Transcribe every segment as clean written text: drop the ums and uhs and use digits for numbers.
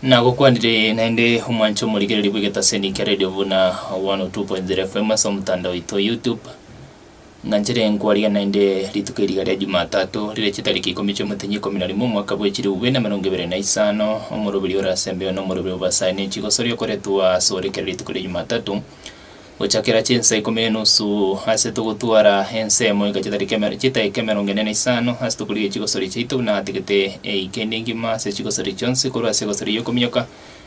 Nagokwanire naende omwanche omorigereria bw'egetaseni kia Radio buna 102.0 FM ase omotandao oito YouTube. Ng'a nchere nkwarigia naende rituko eriga ria Jumatatu, rire chitariki ikomi chi'omotenyi ikomi na rimo omwaka bwe chilifu bibere na emerongo ebere na isano, omoroberi ore ase embeo na omoroberi bw'abasae ne chigosori okoretwa asore kera rituko ria Jumatatu, Gochakera chinsa ikomi na enusu ase togotwara ensemo goika chitariki eme chidakika emerongo ene na isano ase tokorigia chigosori chiaito buna atigete eika ende engima ase chigosori chionsi korwa ase egosori y'okominyoka,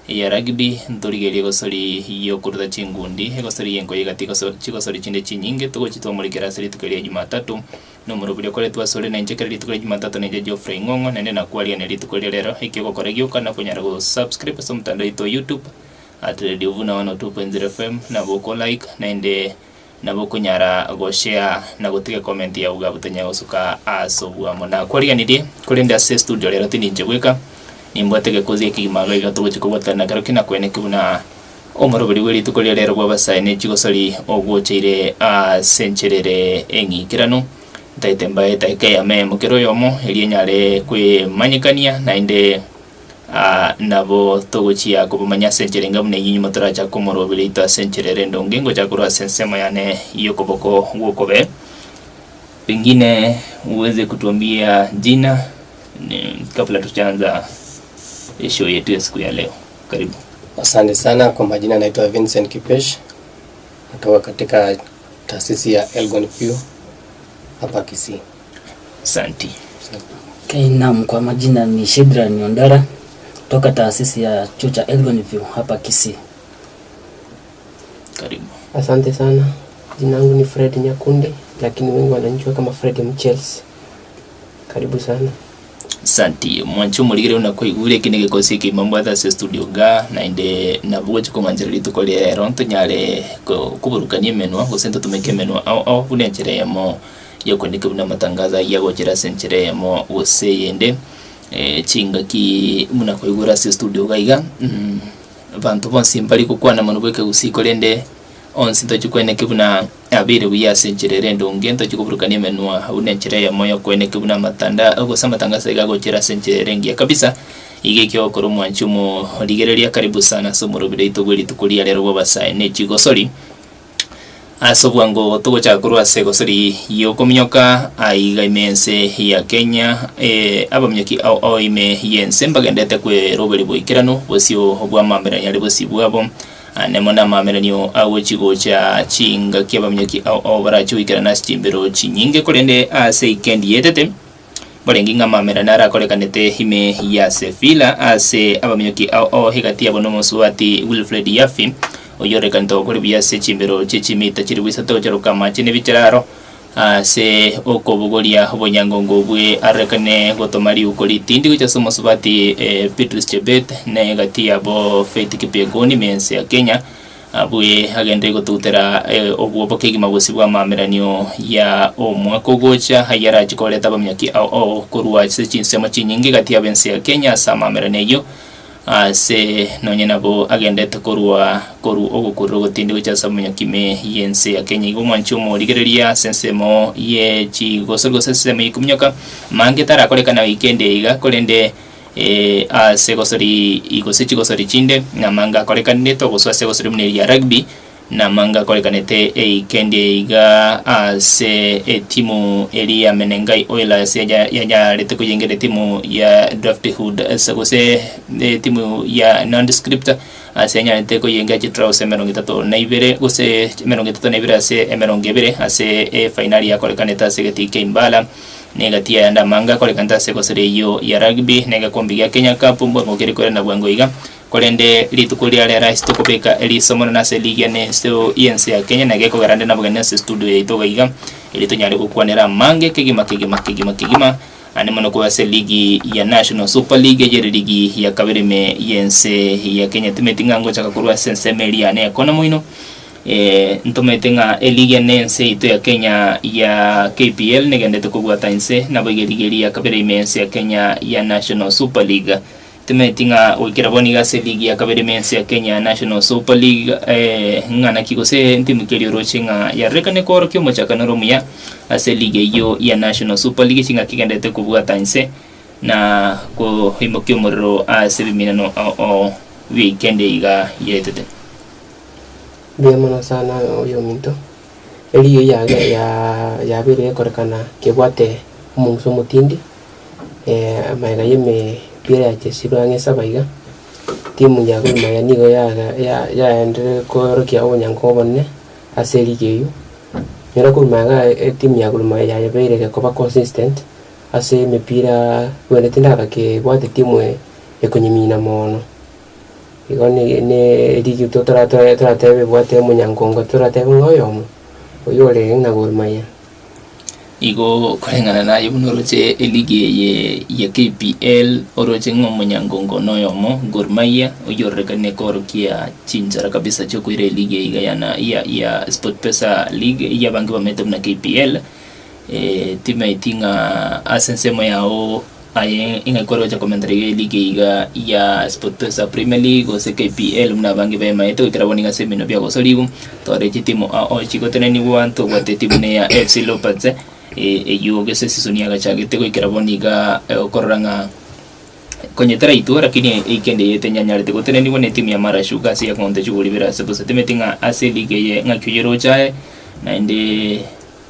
eya rugby, ntorigerie egosori y'okoruta chingundi, egosori y'enkoyo egati goso chigosori chinde chinyinge togochi twamorikera ase rituko ria Jumatatu. Nomorobori okoretwa asore nainche kera rituko ria Jumatatu nainche Geoffrey Ng'ong'o naende nakwariane rituko ria rero eki ogokora gioka nokonyara go subscribe ase omotandao oito o YouTube. At Radio Vuna 102.0 FM nabo oko like naende nabo okonyara go share na gotiga comment yago iga abwo gosuka ase obwamo. Nakwariganirie korende ase studio rero tindi inche bweka nimbwate egekozi ekegima iga iga togochia kobwatana nakero ki nakweneki buna omoroberi bwe rituko ria rero bw'abasae ne chigosori ogocheire ase enchera ere eng'ikeranu. Ntaete mbae edakika eyemo eyemo kera oyomo erio enyare kwemanyekania naende. Aa, nabo togochia kobomanya ase enchera enga buna eyio nyuma torachake komorobera oito ase enchera ere endonge, ngocha korwa ase ensemo yane y'okoboko gw'okobee. Pengine uweze kutuambia jina ni kabla tujaanza show yetu ya siku ya leo. Karibu. Asante sana kwa majina, naitwa Vincent Kipesh, natoka katika taasisi ya Elgon View hapa Kisii. Asanti. Okay, naam, kwa majina ni Shedra Nyondara toka taasisi ya chuo cha Elgon View hapa Kisii. Karibu. Asante sana. Jina langu ni Fred Nyakundi, lakini wengi wananijua kama Fred Mchelsea. Karibu sana. Asanti. Mwanche omorigere buna kwaigure eki negekosi ekegima mbwate ase estudio igaa, naende nabo gochia kong'anchera rituko ria rero ntonyare ko- koburukania emenwa gose ntotumeke emenwa ao ao buna enchera eyemo. Y'okwandika buna amatangazo ayio agochera ase enchera eyemo gose eyende, chingaki buna koigora ase estudio iga iga, abanto bonsi mbari gokwana mono bw'ekegusii korende onsi ntochi kweneki buna abeire buya ase enchera ere endonge, ntochi koburukania emenwa buna enchera eyemo y'okoeneki buna amatanda gose amatangazo aiga agochera ase enchera ere engiya kabisa. Iga ekio ogokora omwanchi omorigereria karibu sana ase omoroberi oito bwe rituko ria rero bw'abasae ne chigosori. Ase obwango togochaka korwa ase egosori y'okominyoka aiga ime ense ya Kenya, abaminyoki ao ao ime y'ense mbagendete kweroberi boikeranu bosio bw'amaamererania are bosio bwabo, ande mono amaamereranio agochi gocha chingaki abaminyoki ao ao barache goikerana ase chimbero chinyinge korende ase eikendi yetete. Mborenge ng'a amamera narakorekanete ime ya Sefila ase abaminyoki ao ao egati yabo nomosubati Wilfred Yafi, oyio orekanete gokora buya ase chimbero chie chimita chilifu isato gocharoka amache na ebichiraro ase okobogoria obonyangongo obwe arorekane gotoma riuko ritindi gochia ase omosubati Beatrice Chebet na egati yabo Faith Kipyegon ime ense ya Kenya. Abwe agenderere gotugutera obwoba kegima bosio bw'amaameranio ya omwaka ogocha, ayio arache koreta abaminyoki ao ao korwa ase chinsemo chinyinge gati y'abense ya Kenya ase amaamerano ayio, ase nonye nabo agenderete korwa korwa ogokurera ogotindi gocha ase abaminyoki ime y'ense ya Kenya. Igo omwanchi omorigereria ase ensemo ye chigosori gose ase ensemo y'okominyoka, mange tarakorekana goika ende iga, korende. Ase egosori gose chigosori chinde, namanga akorekanete ogosoa ase egosori buna eria ya rugby, namanga akorekanete eikendi iga ase etimu eria ya Menengai Oilers yanyarete koyengera etimu ya Drafthood ase gose etimu ya Nondescript ase yanyarete koyengera chitrausa emerongo etato na ibere gose emerongo etato na ibere ase emerongo ebere ase efainali yakorekanete ase egetii kia Impala. Na egati y'ayande amange akorekanete ase egosori eyio ya rugby na egekombe gia Kenya Cup mbwango kere korenda bwango iga. Korende rituko ria rero ase tokobeka eriso mono nase eligi ya nense y'ense ya Kenya na gekogera nde nabogeni ase estudio yaito iga iga erio tonyare gokwanera amange kegima kegima kegima kegima ande mono korwa ase eligi ya National Super League eyio ere ligi ya kabere ime y'ense ya Kenya. Timeti ng'a ngochaka korwa ase ensemo eria yane ya kona moino. Ntomanyete ng'a eligi ene y'ense yaito ya Kenya ya KPL negenderete kobwata inse, naboigo eligi eria ya kabere ime y'ense ya Kenya ya National Super League. Timanyeti ng'a goikera bono iga ase eligi ya kabere ime y'ense ya Kenya ya National Super League ng'a naki gose ntimu ki eria oroche ng'a yarorekane koorokia omochakano ore omuya ase eligi eyio ya National Super League chingaki egenderete kobwata inse. na koimokia omorero ase ebiminano ao ao bi'eikende iga yaetete. Mbuya mono sana oyominto, eriyo yage yabeire gekorekana kebwate omong'uso omotindi, amaiga y'emepira yachesirwe ang'e saba iga, timu ya Gor Mahia nigo yaenderire koorokia obonyango obonene ase eligi eywo. Nyora korwa magega etimu ya Gor Mahia yabeire gekoba consistent ase emepira bwene tindaba kebwate timu ekonyimina mono. Igo ne eligi toratebe ebwate omonyangongo toratebe ng'a oyomo, oywo ore ng'a Gor Mahia. Igo koreng'ana naye buna oroche eligi eye ya KPL, oroche ng'a omonyangongo noyomo, Gor Mahia, oyio ororekane koorokia chinchara kabisa chiokoira eligi eye iga yana ya ya SportPesa League eyio abange bamaete buna KPL, timaeti ng'a ase ensemo yao aye ing'aki kware gocha komentera iga eligi eye iga ya SportPesa Premier League gose KPL buna abange bemaete goikera bono iga ase eminwa biagosoriwu. Tore chitimu ao chigotenenigwa ntobwate etimu ne ya AFC Leopards eyio gese esisoni yagachagete goikera bono iga okorora ng'a konya teraitwa lakini eikende eye tenyanyarete gotenenigwa na etimu ya Mara Sugar ase yakonte chigori bire ase bosa. Timeti ng'a ase eligi eye ng'aki oyeroche aye naende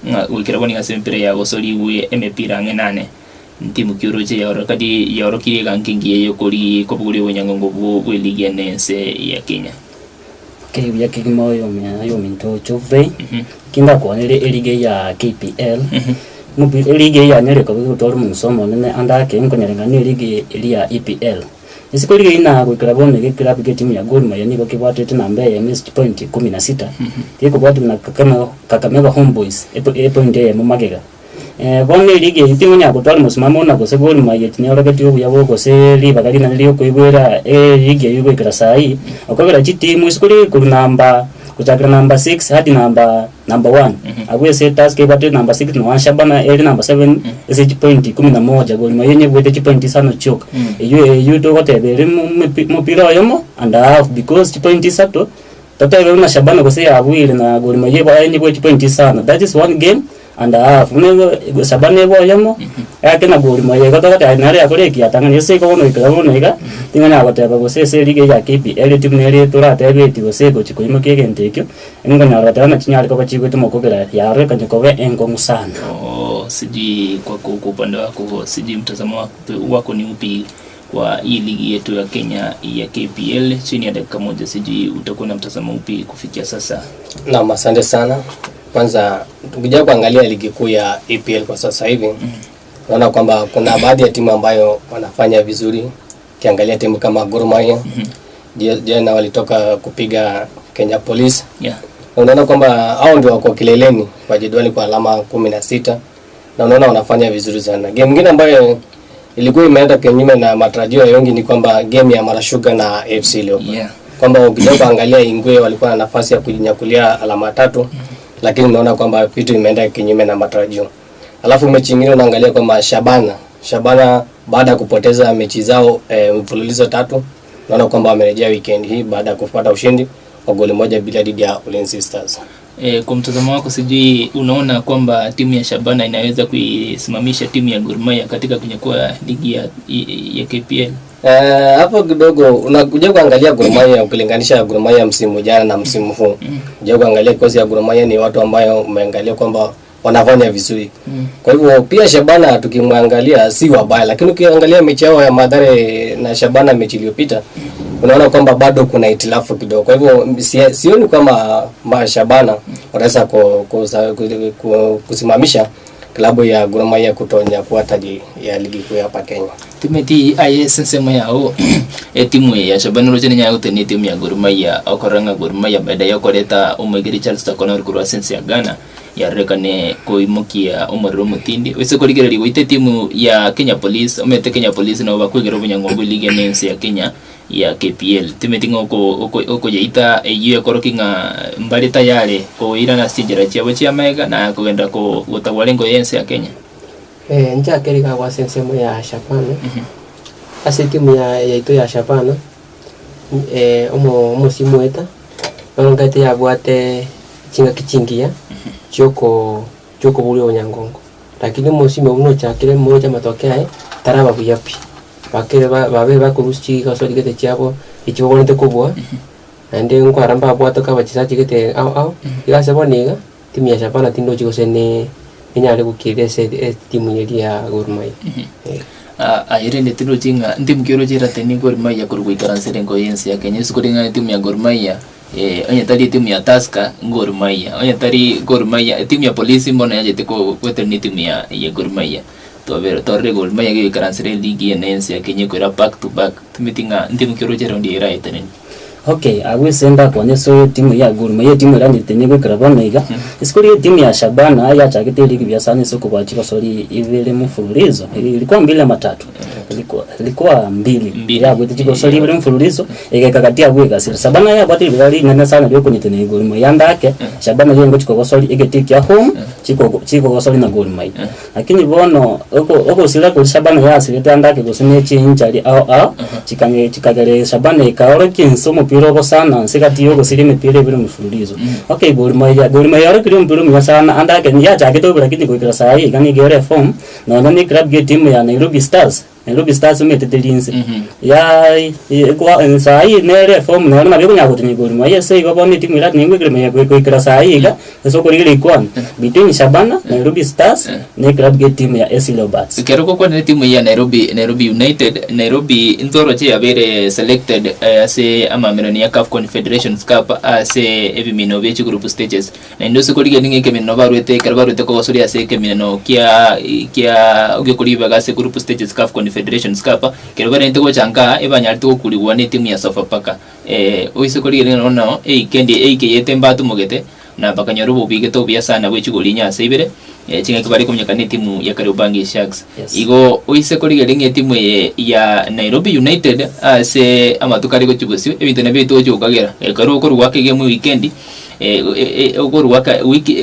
ng'a goikera bono iga ase emepira yagosorigwe emepira ang'e nane ntimu ki oroche yaorokadi yaorokirie eganki engiya yokori kobogoria obonyangongo bwo bw'eligi ene ense ya Kenya. Okay, buya kegima oyominto Geoffrey, eki ngakwanire eligi ya KPL, eligi eye yanyarire koba egotwara omomuso omonene ande ake nkonyarengana na eligi eria ya EPL. Isiko riria ina goikera bono iga ekilabu kia etimu ya Gor Mahia nigo kebwatete namba eyemo ase chipointi ikomi na sita, gekobwatwa na Kakamega Homeboyz epointi eyemo magega. Bono eligi eyio tingonyara gotwara omosimamo buna gose Gor Mahia tineorogetie obuya bwo gose ribaga rinene riokoigwera eligi eyio goikera saii, okobera chitimu isiko riria korwa namba gochakera namba six hadi namba namba one. Abwo ase Tusker ebwate namba six nonya Shabana ere namba seven ase chipointi kumi na moja Gor Mahia enyebwete chipointi isano chioka. Eyio eyio togoteba ere mopira oyomo and a half because chipointi isato totebe buna Shabana gose yabuire na Gor Mahia enyebwete chipointi isano that is one game and a half. Buna igo Shabana ebe oyomo, egake na Gor Mahia igo togoteba nere yakora ekiatang'ani ase igo bono goikera bono iga, ting'anya goteba gose ase eligi eye ya KPL etimu nere toratebetie gose egochi koimokia egento ekio, nkonyora goteba ng'a chinyare koba chigoetwa mokogera yarorekane koba enkong'u sana. Oo sijui kwako kwa upande wako sijui mtazamo wako wako ni upi kwa hii ligi yetu ya Kenya ya KPL chini ya dakika moja sijui utakuwa na mtazamo upi kufikia sasa Naam, asante sana. Kwanza tukija kuangalia ligi kuu ya EPL kwa sasa hivi naona kwamba kuna baadhi ya timu ambayo wanafanya vizuri. Ukiangalia timu kama Gor Mahia jana walitoka kupiga Kenya Police. Na unaona kwamba hao ndio wako kileleni kwa jedwali kwa alama 16 na unaona wanafanya vizuri sana. Game nyingine ambayo ilikuwa imeenda kinyume na matarajio ya wengi ni kwamba game ya Mara Sugar na AFC Leopards. Kwamba ukija kuangalia Ingwe walikuwa na nafasi ya kujinyakulia alama tatu, lakini unaona kwamba vitu imeenda kinyume na matarajio. Alafu mechi nyingine unaangalia kwamba Shabana baada ya kupoteza mechi zao mfululizo tatu, unaona kwamba wamerejea weekend hii baada ya kupata ushindi wa goli moja bila dhidi ya Ulinzi Stars. Kwa mtazamo wako sijui unaona kwamba timu ya Shabana inaweza kuisimamisha timu ya Gor Mahia katika kunyakua ligi ya KPL? Hapo kidogo unakuja kuangalia Gor Mahia ukilinganisha Gor Mahia msimu jana na msimu huu. Unakuja kuangalia kikosi ya Gor Mahia ni watu ambayo umeangalia kwamba wanafanya vizuri. Kwa hivyo pia Shabana tukimwangalia si wabaya, lakini ukiangalia mechi yao ya Mathare na Shabana mechi iliyopita unaona kwamba bado kuna hitilafu kidogo. Kwa hivyo sioni kama Shabana wanaweza kusimamisha klabu ya Gor Mahia kutonyakua taji ya ligi kuu hapa Kenya. Timeti aye sensemo yao etimu ya Shabana roche ninya gutenia etimu ya Gor Mahia okorora ng'a Gor Mahia baada ya okoreta omoigeri Charles Takona ori korwa sense ya Ghana yarorekane koimokia omorero omotindi ase korigereria goita etimu ya Kenya Police omanyete Kenya Police nabo bakwegera obonyang'u bwe ligi ene ense ya Kenya ya KPL timeti ng'a okoyeita eyio ekorokia ng'a mbare tayari koirana ase chinchera chiabo chi'amaiga na kogenda gotagwara engo y'ense ya Kenya. Nchake rigago ase ensemo ya Shabana, ase etimu yaito ya Shabana, omosimu oeta, bono nkaete yabwate chingaki chingiya chioko chiokoboria obonyangongo. Lakini omosimi obwo nochakire moroche amatoke aye. Taraba buya pi. Bakere ba babeire bakorusia chigosori gete chiabo echi bagwenerete kobua, naende nkwara mbabwate abachesaji gete ao ao, iga ase bono iga, timu ya Shabana tindochi gose ne nenyare gokirera ase etimu eria ya Gor Mahia, eh. Aye rende tindochi ng'a ntimu ki oroche eratenie Gor Mahia korwa goikaransera enko y'ense ya Kenya, ase kore ng'a etimu ya Gor Mahia onye tari etimu ya Tusker, Gor Mahia, onye tari Gor Mahia, etimu ya Police mbono yachete ko goetania etimu ya ya Gor Mahia. Twabere torore Gor Mahia gegoikaransera eligi ene y'ense ya Kenya ekoira back to back, timeti ng'a ntimu ki oroche eraundi eye eraetenenie. Okay, abwo ase ndakwane ase etimu ya Gor Mahia etimu eranyetenye goikera bono iga, isiko riria etimu ya Shabana yachagete eligi buya sana ase okobua chigosori ibere mfululizo, ilikuwa mbili ama tatu? Ilikuwa ilikuwa mbili, Mbili. yabuete chigosori ibere mfululizo, egaika gati abwo egasira. Shabana yabwate ribaga rinene sana riokonyetenenia Gor Mahia ande ake, Shabana yenge chikogosori egetii kia home, chiko chikogosori na Gor Mahia. Lakini bono oko ogosira koria Shabana yasirete ande ake gose ne chinchari ao ao, chikang'e chikagera Shabana ekaorokia inse omopira ogosana nse gati y'ogosiria emepira ebere mfululizo. Okay Gor Mahia, Gor Mahia yaorokirie omopira omuya sana ande ake yachagete bobe lakini goikera saii iga nigo ere eform, nonya ne eclub ya etimu ya Nairobi Stars, Nairobi Stars ometete rinse, ya ekwa saii nere eform nero nabo ekonyara gotinyia Gor Mahia ase igo bono etimu eratinyie goikera Mahia goikera saii iga, Ase okorigereria kwane, between Shabana, Nairobi Stars, na eclub y'etimu ya AC Leopards. Ekero gokwanera etimu ya Nairobi, Nairobi United, Nairobi ntoroche yabeire selected ase amamerano ya CAF Confederations Cup ase ebimino bie chigroup stages. Naende ase korigereria ng'a ekemineno barwete ekero barwete kogosoria ase ekemineno kia kia giokoribaga ase group stages CAF Confederations Cup, ekero barente gocha nkaa ebanyarete gokurigwa na etimu ya Sofapaka. Oise korigereria ng'a bono eikendi eike eyete mbatumogete, na bakanyora obobigete obuya sana bwe chigori inye ase ibere, ching'aki bare kominyokana na etimu ya Kariobangi Sharks. Yes. Igo oise korigereria ng'a etimu eye ya Nairobi United ase amatuko are gochia bosio, ebinto nabio bitogochia gokagera, ekero okorwa goaka egemu ewikendi, okorwa goaka wiki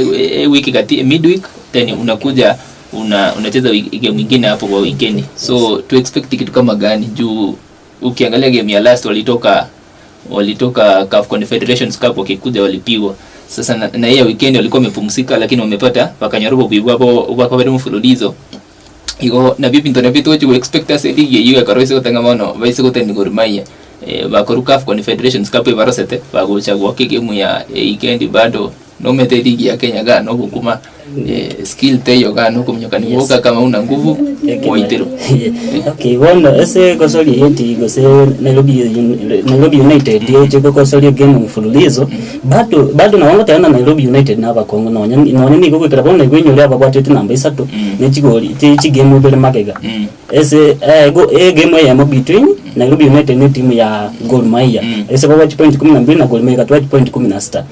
ewiki gati midweek, then unakuja una unacheza game ingine hapo kwa wikendi. So to expect kitu kama gani juu Ukiangalia game ya last walitoka walitoka CAF Confederations Cup wakikuja walipigwa. Sasa na, na hiyo weekend walikuwa wamepumzika lakini wamepata bakanyora obobui bwabo bwakabere mfululizo. Igo nabio ebinto nabio togochi go expect ase eligi eyio ekero ase gotanga bono baise goteni Gor Mahia eh, bakorwa CAF Confederations Cup ebarosete bagocha goaka egemu ya weekend bado Nomete eligi ya Kenya igaa nobokima, skill teiyo igaa nokominyoka nigoka kama una nguvu gwaiterwa. Okay, bono ase egosoria eti gose Nairobi Nairobi United eche gogosoria egame mfululizo, bado bado nabo ngoteba ng'a Nairobi United na abakong'u nonye nonye nigo goikera bono naigwa enyore ababwatete namba isato, ne chigori chi chigame ibere magega. Ase egame eyemo between Nairobi United na etimu ya Gor Mahia, ase babwate chipoint kumi na mbili na Gor Mahia egatwara chipoint kumi na sita.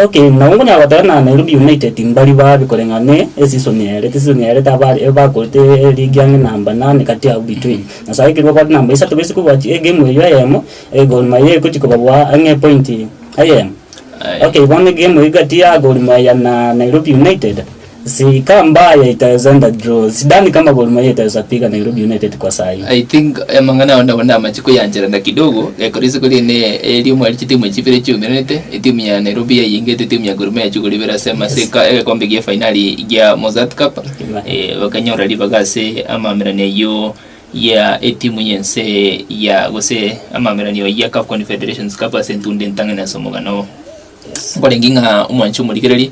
Okay, nabo nkonyara goteba ng'a Nairobi United mbari babe koreng'ana ne eseason ere, eseason ere tabare ebakorete eligi ang'e namba nane kati abwo between. Na saii ekero babwate namba isato base kobua egame eywo eyemo, Gor Mahia egochi kobabua ang'e epoint eyemo. Okay, bono egame eywo gati ya Gor Mahia na Nairobi United, Si ka mbaya itaweza enda draw. Sidhani kama Gor Mahia itaweza piga Nairobi United kwa saa hii. I think amang'ana ao nabo namache koyancherana kidogo, ekero isiko riane erimo aria chitimu echi chibere chiumeranete, etimu ya Nairobi yayingete etimu ya Gor Mahia yachia koribera ase amaseka egekombe gia efainali gia Mozzart Cup, bakanyora ribaga ase amamerani ayio ya etimu y'ense ya gose amameranio ya CAF Confederations Cup ase entunde entang'ani ase omogano. Nkorenge ng'a omwanche omorigereria,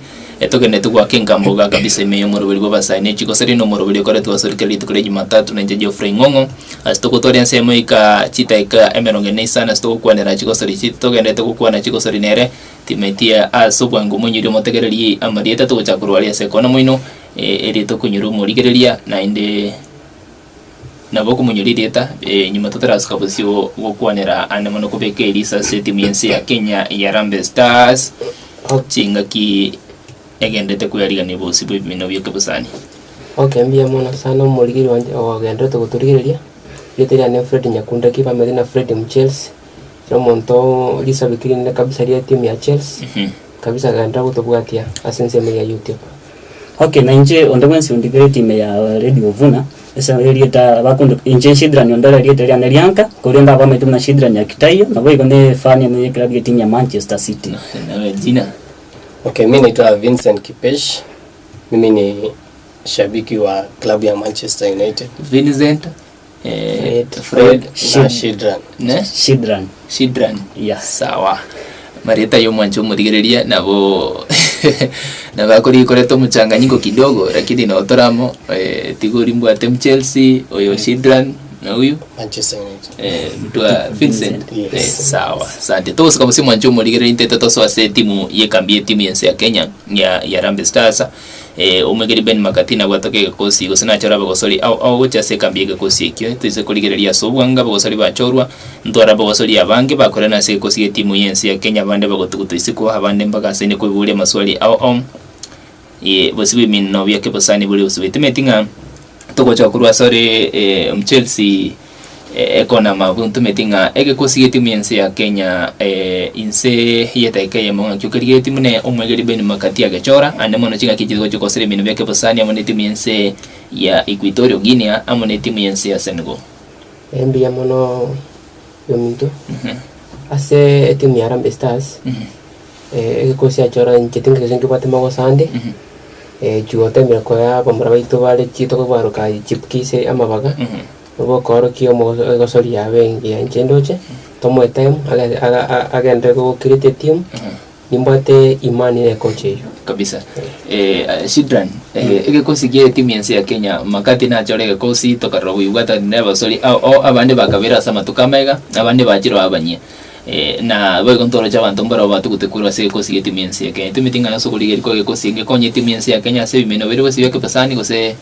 togenderete goaka engambo iga kabisa ime y'omoroberi bw'abasae ne chigosori na omoroberi okoretwe ase kera rituko ria Jumatatu na inche Geoffrey Ng'ong'o, ase togotwara ensemo ika chidaeka emerongo ene na isano ase togokwanera chigosori echi togenderete gokwana chigosori nere timetie ase obwango omonyori omotegereri amarieta togochaka korwa aria ase ekona moino, erio tokonyora omorigereria naende. Nabo okomonyoria erieta, nyuma totarasuka bosio gokwanera ande mono kobeka erisa ase etimu y'ense ya Kenya ya Harambee Stars chingaki egenderete koyarigania bosio bw'ebimino bi'ekebosani. Okay, mbuya mono sana omorigeri wanje ogenderete gotorigereria, rieta riane Fred Nyakundaki bamanyete na Fred Mchelsea, ere omonto risabiki rinene kabisa ria etimu ya Chelsea, kabisa agenderera gotobwatia ase ensemo eye ya YouTube. Okay, na inche onde bwensi ondigeretie ime ya Radio Vuna, ase erieta bakonde inche Shidran Ondara erieta riane rianka, korende abamaete buna Shidran Nyakitaio, naboigo ne efani ene y'eklabu y'etimu ya Manchester City. Nawe jina. Okay, mi naitwa Vincent Kipesh. Mimi ni shabiki wa klabu ya Manchester United. Vincent eh, Fred na Shidran. Ne? Shidran. Shidran. Yeah. Sawa. Marieta y'omwancho omorigereria nabo nabo akorikorete omochanganyiko kidogo lakini notoramo eh, tiga mbwate Mchelsea oyo Shidran na huyu Manchester United. eh, mtu wa Vincent. Yes. Eh, sawa asante togosika bosi mwancho omorigereria intete tosoa ase etimu yekambia etimu yense ya Kenya ya ya Harambee Stars eh, omwegeri Ben McCarthy nabwatoka egekosi gose nachora abagosori au au gocha ase ekambi y'egekosi ekio toise korigereria ase obwanga abagosori bachorwa ntwara abagosori abange bakorana ase egekosi gia etimu yense ya Kenya abande bagotugutwa isiko abande mpaka ase inde koiboria amaswali ao ao ye bosi bwa eminno biake bosani bore bosibete timeti ng'a togocha korwa ase ore eh, Chelsea eh, ekona mabu ntometi ng'a egekosi gia etimu yense ya Kenya eh, inse yetaika eyemo ng'aki okerigeretie muna omwegeri Ben McCarthy agechora ande mono ching'aki chigocha gosera eminwe biake bosani amo na etimu yense ya Equatorial Guinea amo na etimu yense ya Senegal. Mbuya mono yominto ase etimu ya Harambee Stars egekosi achora inche ting'ekeche nkebwate magoso ande chigotemire koya abamura baito bare chitoka baroka chipukize amabaga obokoorokia omo egosori yabe engiya inche ndoche tomoe time age- aga- a- agende gocreate etimu nimbwate imani na ecoach eywo. Kabisa. Eh, Shidran, eh, egekosi gia etimu yense ya Kenya McCarthy nachore egekosi tokarora goigwata nebasori ao ao abande bakabera ase amatuko amaiga abande bachire babanyia eh, na boigo ntoroche abanto mbaro batugute korwa ase egekosi gia etimu yense ya Kenya timeti ng'a ase okorigereria kwa egekosi ngekonye etimu yense ya Kenya ase ebimeno bire gose biake basani gose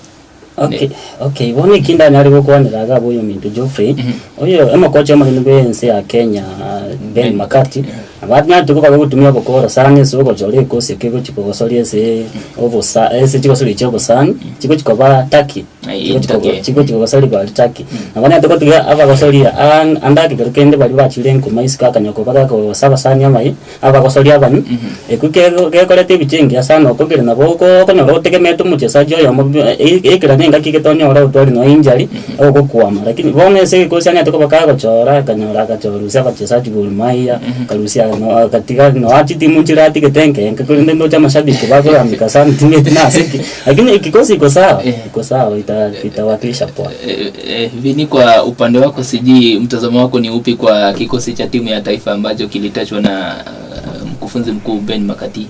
Okay, okay, bono eki ndanyare gokwanera iga abwo oyominto Geoffrey, oyo omokocha omonene bwa ense ya Kenya Ben McCarthy, nabo anyarete koba gotumia obokoro sana ase ogochora ekosi eke egochi kogosoria ase obosa ase chigosori chia obosani, chigochi koba Turkey, Aye, chigochi kogo Turkey. chigochi kogosoria aria Turkey. Nabo anyarete gotiga abagosoria aa ande ake kero kende baria bachire enkuma isiko akanya koba gakogosa abasani abaye, abagosoria abanyi, ekio kego gekoreta ebicha engiya sana okogera nabo oko okonyora otegemeete omochesaji oyomo bi ekero na engaki egete onyore otware nonya injury, ogokwama. Lakini bono ase egekosi anyarete koba kagochora akanyora agachorusia abachesaji Gor Mahia, akarusia no agatiga nonya chitimu nchire atigete enke enke korende ndoche amashabiki bakorameka sana timanyeti nase ki, lakini ekikosi iko sawa, iko sawa ita itawakilisha poa. Eh, eh, Vini, kwa upande wako sijui mtazamo wako ni upi kwa kikosi cha timu ya taifa ambacho kilitachwa na eh, mkufunzi mkuu Ben McCarthy?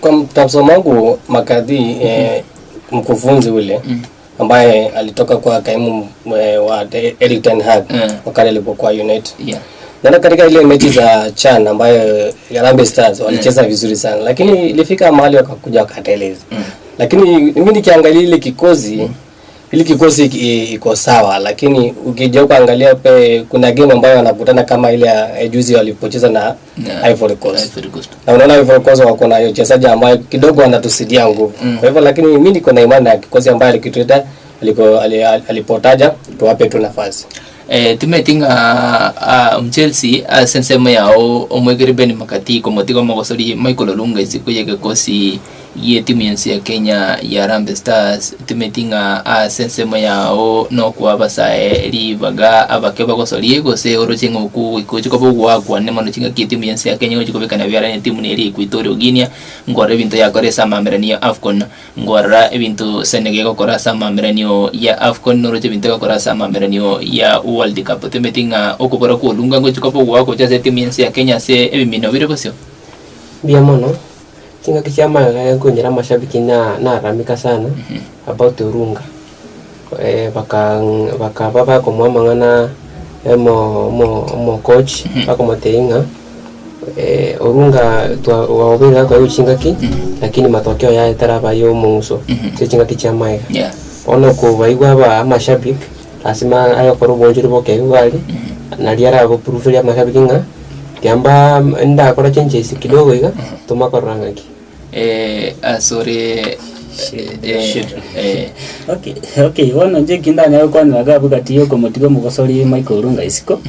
Kwa mtazamo wangu McCarthy mkufunzi ule ambaye alitoka kwa kaimu wa Erik ten Hag wakati alipokuwa United. Naona katika ile mechi za CHAN ambayo Harambee Stars walicheza vizuri sana, lakini ilifika mahali wakakuja wakateleza. Lakini mimi nikiangalia ile kikosi ile kikosi iko sawa, lakini ukija ukaangalia pe kuna game ambayo wanakutana kama ile ya juzi walipocheza na Ivory Coast. Ivory Coast. Na unaona Ivory Coast wako na wachezaji ambayo kidogo wanatusidia nguvu. Kwa hivyo lakini mimi niko na imani na kikosi ambayo alikiteta aliko alipotaja tuwape tu nafasi. Eh, timeti ng'a ah, Chelsea ase ensemo yao omwegeri Ben McCarthy komotiga omogosori Michael Olunga isiko ya egekosi gia etimu yense ya Kenya ya Harambee Stars timeti ng'a ase ensemo yao nokoa abasae ribaga abake bagosorie gose oroche ng'a okwo goika koba ogoakwane mono ching'aki etimu yense ya Kenya gochi kobekana biara na etimu nere Equatorial Guinea nkorora ebinto yakora ase amamerani ya AFCON Ngorora ebinto Senegal egokora ase amameranio ya AFCON noroche ebinto egokora ase amameranio ya World Cup. Temeti ng'a okobora kw'Olunga ngochia koba ogoaka gocha ase etimu y'ense ya Kenya ase ebimino bire bosio. Mbuya mono, chingaki chia magega nkonyora amashabiki na nararamika sana about Olunga. Baka bakaba bakomoa amang'ana omo omo omocoach bakomotebia ng'a Olunga twa waobeire gakoegwa chingaki lakini matokeo yaye taraba ya omong'uso ase chingaki chia magega. Bono kobaigwa aba amashabik lasima aye okore obonchori bokegwa aria naria aragoproveria amashabiki ng'a kiambaa ndakora changes kidogo iga tomakorora ng'aki. Asore Okay, okay, bono inche eki ndanyare gokwanera iga abwo gati ya okomotiga omogosori Michael Olunga isiko,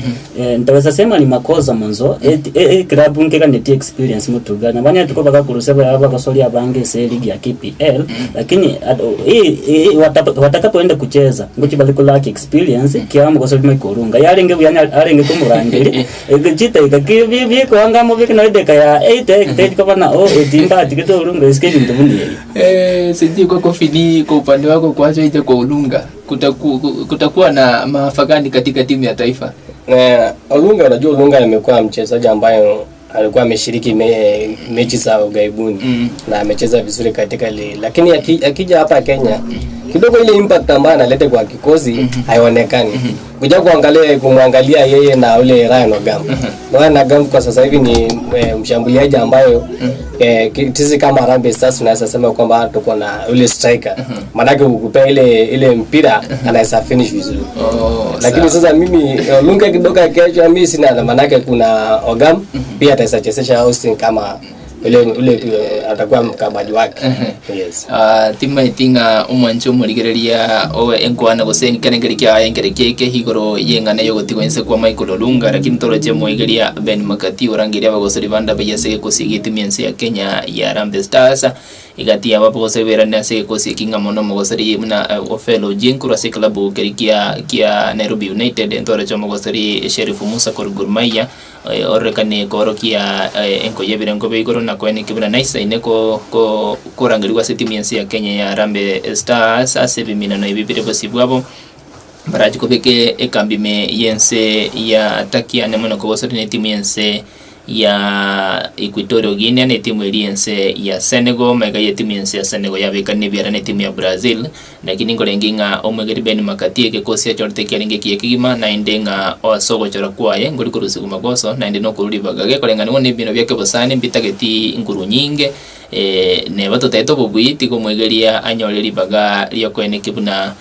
ntaweza sema ni makosa mwanzo, eti- e- eclub nkeganetie experience motugana, banyarete koba bakorusia ba- abagosori abange ase eligi ya KPL, lakini at- i- i- watap- watakapoenda kucheza, ngochi bare kolack experience, kiagera omogosori Michael Olunga yarenge buya anya- arenge komorangeria, Chidakika ki bikoanga amobeke nonye edakika ya 8 teri koba na o etimba atigete orunga isiko ebinto buna ebi. Sijui kwako Fini, kwa upande wako kuachwa nje kwa Olunga kutaku, kutakuwa na maafa gani katika timu ya taifa? Olunga, unajua Olunga amekuwa mchezaji ambayo alikuwa ameshiriki mechi za ughaibuni na amecheza vizuri katika ile, lakini akija hapa Kenya kidogo ile impact ambayo analeta kwa kikosi haionekani. Kuja kuangalia kumwangalia yeye na ule Ryan Ogam. Ryan Ogam kwa sasa hivi ni mshambuliaji ambayo sisi kama Harambee Stars tunaweza sema kwamba tuko na ule striker. Maanake ukupea ile mpira anaweza finish vizuri. Lakini sasa mimi Olunga kidogo akiachwa mimi sina, maanake kuna Ogam pia ataweza chezesha Austin kama ule atakuwa mkabaji wake. Yes. Timaeti ng'a omwancho omorigereria owe enkwana gose ekerengerio kiaye nkere kiaike igoro y'eng'ana y'ogotigwa inse kwa Michael Olunga, lakini toroche moigeria Ben Makati orangeria abagosori bande abayi ase egekosi egetimia ense ya Kenya ya Harambee Stars igati yabo abagosori bairane ase egekosi eki ng'a mono omogosori buna Ofello Ojieng korwa ase eklabu keria kia Nairobi United, ntoroche omogosori Sheriff Musa korwa Gor Mahia ororekane koorokia enkoyo y'ebirengo bia igoro na koeneki buna naisaine korangerigwa ase etimu y'ense ya Kenya ya Harambee Stars ase ebiminano ebi bire bosio bwabo barachi kobeka ekambi ime y'ense ya Turkey ane mono kogosori na etimu y'ense ya Equatorial Guinea na etimu eria y'ense ya Senegal. Magega y'etimu y'ense ya Senegal yabekana ebiara na etimu ya Brazil, lakini nkorenge ng'a omwegeri Ben Makati egekosi achorete kiarenge ekiya kegima naende ng'a ase ogochora kwaye nkori korusigwa magoso naende nokorwa ribaga gekoreng'anigwa na ebino bia kebosani mbitageti nguru nyinge neba totaete obobui tiga omwegeria anyore ribaga riokoeneki buna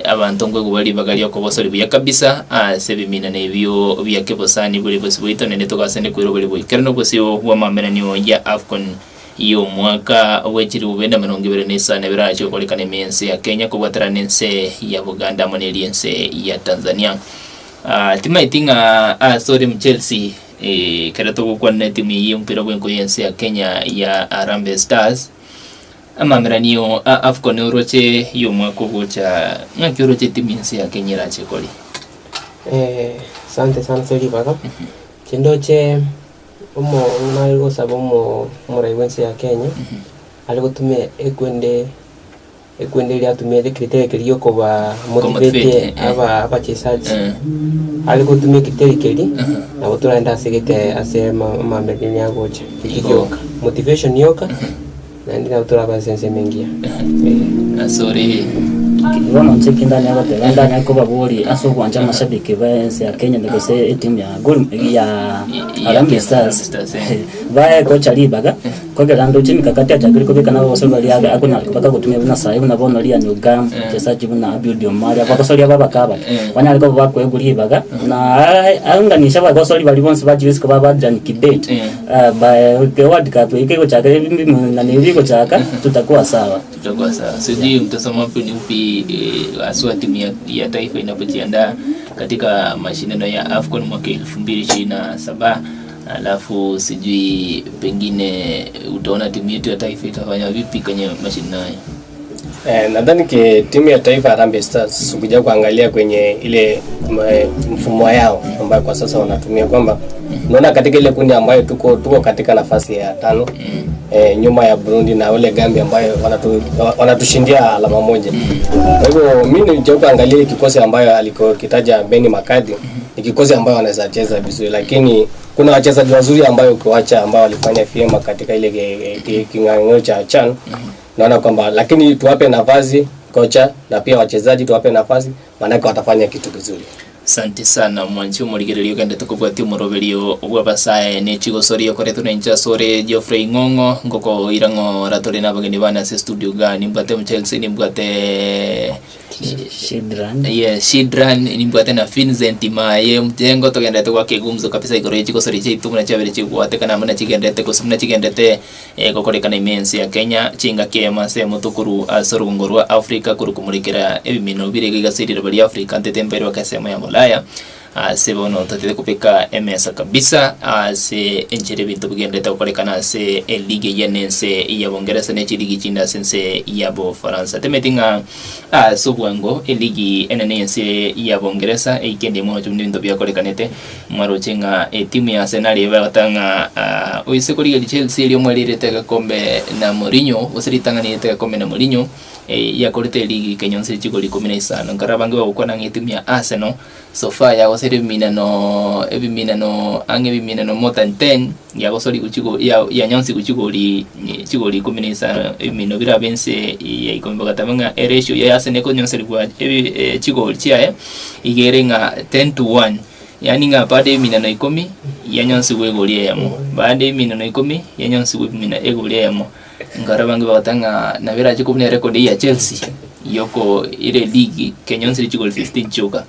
abanto nkoigwa ribaga ri'okobosori buya kabisa ase ebiminano ebio bia kebosani bore bosio bwaito naende togasende koira obori boikeranu obosio bw'amamenanio ya AFCON y'omwaka bwe chilifu bibere na emerongo ebere na isano eberache gokorekana ime y'ense ya Kenya kobwaterana n'ense ya Buganda amo neria ense ya Tanzania. Timaeti ng'a ase ore Mchelsea ekero togokwana na etimu eyio y'omopira bw'enko y'ense ya Kenya ya Harambee Stars, Amameranio a AFCON oroche y'omwaka ogocha ng'aki oroche etimu y'ense ya Kenya erache kore? Asante sana ase ribaga. Inche ndoche omo nare gosaba omo omorai bwense ya Kenya, are gotumia ekwende ekwende eria atumiete ecriteria keria giokoba motivate Komotivate, eh. aba abachesaji. Eh. Are gotumia ecriteria keria, nabo toragende ase gete ase ama amameranio agocha. Ekio Igo. gioka, motivation yoka. Naende nabo torabe ase ensemo engiya. Ee. Asore. Bono inche eki ndanyare goteba, ndanyare kobaboria ase ogwancha amashabiki ba ense ya Kenya gose etimu ya Gor ya Harambee Stars, bae kocha ribaga, kogera ndoche emikakati achakire kobeka nabo abasore baria abe akonyara koba kagotumia buna sayi buna bono Lian Ogam, mchezaji buna Abiud Omari, abagosori aba abake abake, banyare koba bakoegwa ribaga, na aunganishe abagosori baria bonsi bachire isiko ba Adrian Kibet, By World Cup ikigochaka na ibigochaka tutakuwa sawa. Tutakuwa sawa. Sijui mtazamo wako ni upi haswa timu ya taifa inapojiandaa katika mashindano ya AFCON mwaka 2027 alafu sijui pengine utaona timu yetu ya taifa itafanya vipi kwenye mashindano hayo. Nadhani timu ya taifa Harambee Stars ukija kuangalia kwenye ile mfumo yao ambayo kwa sasa wanatumia kwamba unaona katika ile kundi ambayo tuko katika nafasi ya 5 nyuma ya Burundi na ule Gambia ambayo wanatushindia alama moja. Kwa hivyo mimi nijaribu kuangalia kikosi ambayo alikokitaja Benny McCarthy ni kikosi ambayo wanaweza cheza vizuri, lakini kuna wachezaji wazuri ambayo ukiwacha ambao walifanya vyema katika ile kinyang'anyiro cha CHAN. Naona kwamba lakini tuwape nafasi kocha na pia wachezaji tuwape nafasi, maanake watafanya kitu kizuri. Asante sana mwanchi omorigereria ogende tokobwatia omoroberio bw'abasae ne chigosorio okoretwe na inche asore Geoffrey Ng'ong'o ngokoira ng'ora tore na abageni bane ase studio igaa nimbwate Mchelsea nimbwate Shidran. Yes, Shidran nimbwate na Vincent Maye mjengo togendete gwaka egumzo kabisa igoro ye chigosorio chiaito buna chiabere chigwatekana buna chigendete gose buna chigendete gokorekana ime ense ya Kenya chingaki eyemo ase eyemo tokorwa ase orogongo rwa Africa korwa komorekera ebimino bire iga ase riroba ria Africa ntete mbaire baka esemo ya Bulaya. Ase bono totete kobeka emesa kabisa ase enchera ebinto bigenderete gokorekana ase eligi eyio na ense ya Bongeresa ne chiligi chinde ase ense ya Bofaransa. Temeti ng'a ase obwango eligi enene y'ense ya Bongeresa eikendi mono buna ebinto biakorekanete mwaroche ng'a etimu ya Arsenal ebagoteba ng'a oise korigereria Chelsea eria omwerirete egekombe na Mourinho gose ritang'ani erete egekombe na Mourinho yakorete eligi kenya onsi chigori ikomi na isano. Nkare abange bagokwana ng'a etimu ya Arsenal So far yagosire ebiminano ebiminano ang'e ebiminano more than 10 yagosorigwe chigo ya yanyonsigwe chigori chigori ikomi na isano ebimino birabe inse ya ikomi bagateba ng'a eratio ya Arsenal ekonyonserigwa ebi chigori chiaye iga ere ng'a 10 to 1 yaani ng'a baada ya ebiminano ikomi yanyonsigwe egori eyemo, baada ya ebiminano ikomi yanyonsigwe ebimina egori eyemo. Nkare abange bagoteba ng'a nabo erache kobuna erecord ya Chelsea yoko ere eligi kenya onsi chigoli 15 chioka.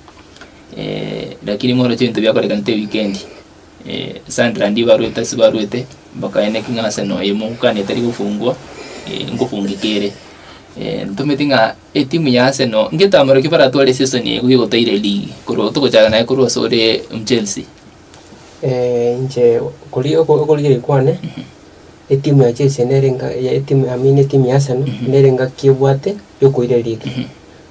Lakini moroche ebinto biakorekanete ewikendi, Sunderland barwete ase barwete bakaeneki ng'a Arsenal eye mogokania etari gofungwa nkofungeka ere. Ntometi ng'a etimu ya Arsenal ngetamero ki baratware eseason eye gotaira eligi korwa togochaka naye korwa ase ore Chelsea. Inche koria okorigereria kwane. Etimu ya Chelsea nere enga ya etimu I mean etimu ya Arsenal nere engaki ebwate yokoira erigi.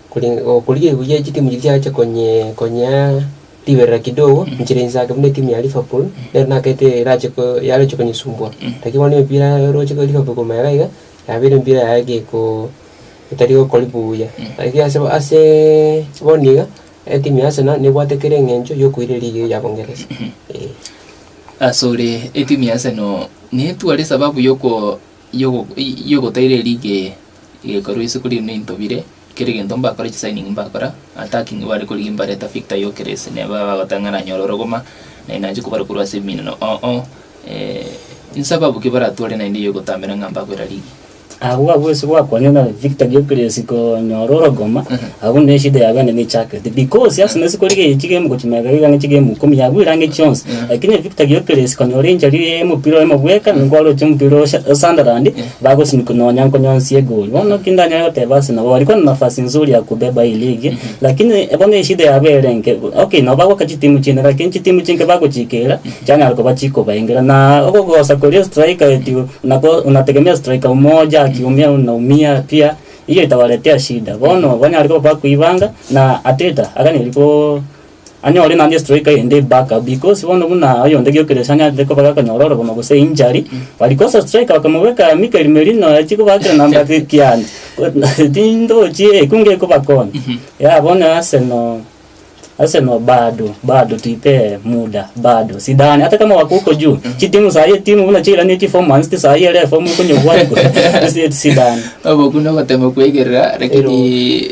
Kori okorigia buya chitimu chiria chiacha konye konyea riberera kidogo nchire inse ake buna etimu ya Liverpool nero nakete erache ko yaroche konyesumbua. Lakini bono emepira oroche ko Liverpool komanya iga iga yabeire emepira yaye geko etari gokori buya. Lakini ase aseeee bono iga etimu ya Arsenal nebwate kera eng'encho yokoira erigi eye ya bongeresa eh. Asore etimu ya Arsenal netware esababu yoko yoko yogotaira eligi eye egekorwa isiko riria nento bire kera egento mbakora chisigning mbakora attacking bare korigia mbareta Victor Gyokeres neba bagoteba ng'a nanyore orogoma naende nache kobara korwa ase emineno oo nsababu ki baratware naende yogotamera ng'a mbakoira ligi. Abwo abwo ase gwakwanire na Victor Gyokeres konyora orogoma, abwo ne eshida yabo ende nechakete because ase nase korigereria chigame gochimeka iga ang'e chigame ikomi yabwire ang'e chionsi. Lakini Victor Gyokeres konyora enchari ya omopira oyomo bweka nigo aroche omopira o Sha- o Sunderland bagosimeka nonya nkonyonsia egoli. Bono ki ndanyare goteba ase nabo walikuwa na nafasi nzuri ya kubeba hii ligi lakini bono eshida yabo ere enke okay nabo bagoaka chitimu chinde lakini chitimu chinke bagochikera Chianyara koba chikobaengera, na okogosa koria striker eti nako unategemea striker mmoja akiumia unaumia pia, hiyo itawaletea shida. Bono banyare koba bakoibanga na Arteta aganeri ko anyore naende striker ende backup because bono buna oyonde Gyokeres anyarete koba gakonyora orogoma gose injury, barikosa striker bakamobeka Mikel Merino achie kobakera namba kianda tindochi ekunga ekobakonya. Yah bono Arsenal. Arsenal bado bado tuipe muda bado sidhani hata kama wako huko juu chitimu sahi etimu buna chiiranie chifomu Man City sahi ere efomu ekonyobwa igoro sidhani Obokuna ogotema kwegerera lakini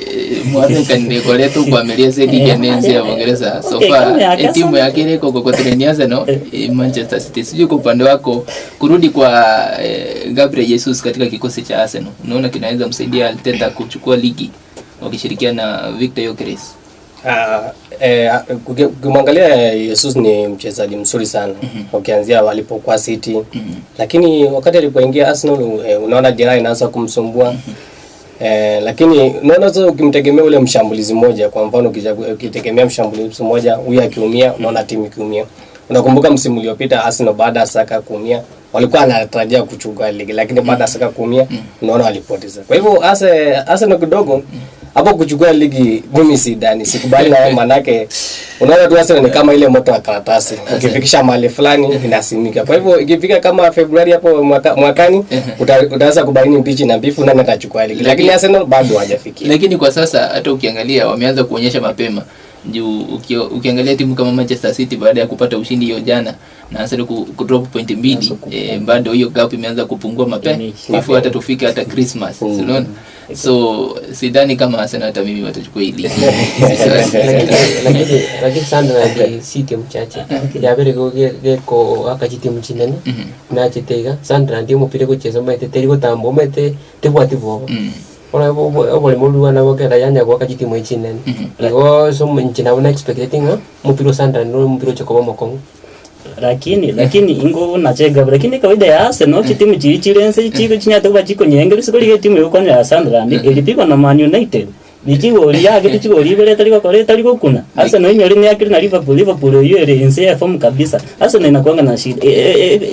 mwabekanire koreta okwameria ase eligi ene ense ya Uingereza so Okay, far kama yake etimu Arsenal. yake ere ekogokoterania Arsenal Manchester City sijui kwa upande wako kurudi kwa eh, Gabriel Jesus katika kikosi cha Arsenal unaona kinaweza msaidia Arteta kuchukua ligi wakishirikiana na Victor Gyökeres Ah, eh, ukimwangalia Jesus ni mchezaji mzuri sana ukianzia walipokuwa City lakini wakati alipoingia Arsenal eh, unaona jeraha inaanza kumsumbua eh, lakini unaona sasa ukimtegemea ule mshambulizi mmoja kwa mfano ukitegemea mshambulizi mmoja huyu akiumia unaona timu ikiumia unakumbuka msimu uliopita Arsenal baada ya Saka kuumia walikuwa wanatarajia kuchukua ligi lakini baada ya Saka kuumia unaona walipoteza kwa hivyo Arsenal kidogo hapo kuchukua ligi mimi sidhani sikubali na wao manake unaona tu Arsenal ni kama ile moto wa karatasi ukifikisha mahali fulani inasimika kwa hivyo ikifika kama Februari hapo mwaka, mwakani uta, utaweza kubaini mbichi na mbifu nani atachukua ligi lakini Arsenal bado hawajafikia lakini kwa sasa hata ukiangalia wameanza kuonyesha mapema juu ukiangalia timu kama Manchester City baada ya kupata ushindi hiyo jana na Arsenal ku drop point mbili bado hiyo gap imeanza kupungua mapema before hata tufike hata Christmas unaona so sidhani kama Arsenal hata mimi watachukua hii ligi lakini lakini Sunderland si timu chache yabere geko akachi timu chinene nachete iga Sunderland omopira gochesa omanyete teri gotamba omanyete tebwati bwoba Bono oboremo orwo nabo ekero yanya goaka chitimu echi chinene igo ase inche nabo na expecteti ng'a omopira o Sunderland noro omopira oche koba omokong'u. Lakini lakini ingo nachega lakini kawaida ya Arsenal chitimu chiri chire ense chiko chinyarete koba chikonyengera ase korigia etimu egokwanera ya Sunderland eripigwa na Man United. Chigori yagete chigori ibere etari gokora etari gokuna. Arsenal inyore neakire na Liverpool, Liverpool eyio ere inse ye form kabisa. Arsenal inakuanga na shida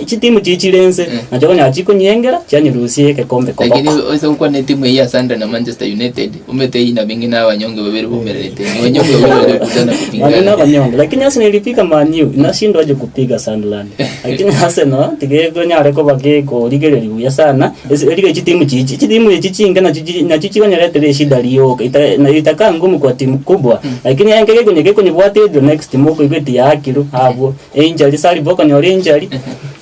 chitimu chiria chire inse nacho okonyora chikonyengera chianyerusia egekombe koboko. Lakini oise gokwana etimu eyio ya Sunderland na Manchester United, omete eyio nabo eng'ina abanyonge babere baumererete. Ni wanyonge babere waliokutana Man U kupigana. na abanyonge lakini Arsenal ilipiga Man U inashindwa aje kupiga Sunderland. Lakini Arsenal tigekonyare koba gekorigereria buya sana ase riria chitimu chichi chitimu echi chinke nachi chi nachi chikonyeretera eshida rioka ita na itakaa ngumu kwa timu kubwa lakini enke gekonye gekonyebwata erio next mokoigwa eti yaakirwe abwo einjury saliba okonyora einjury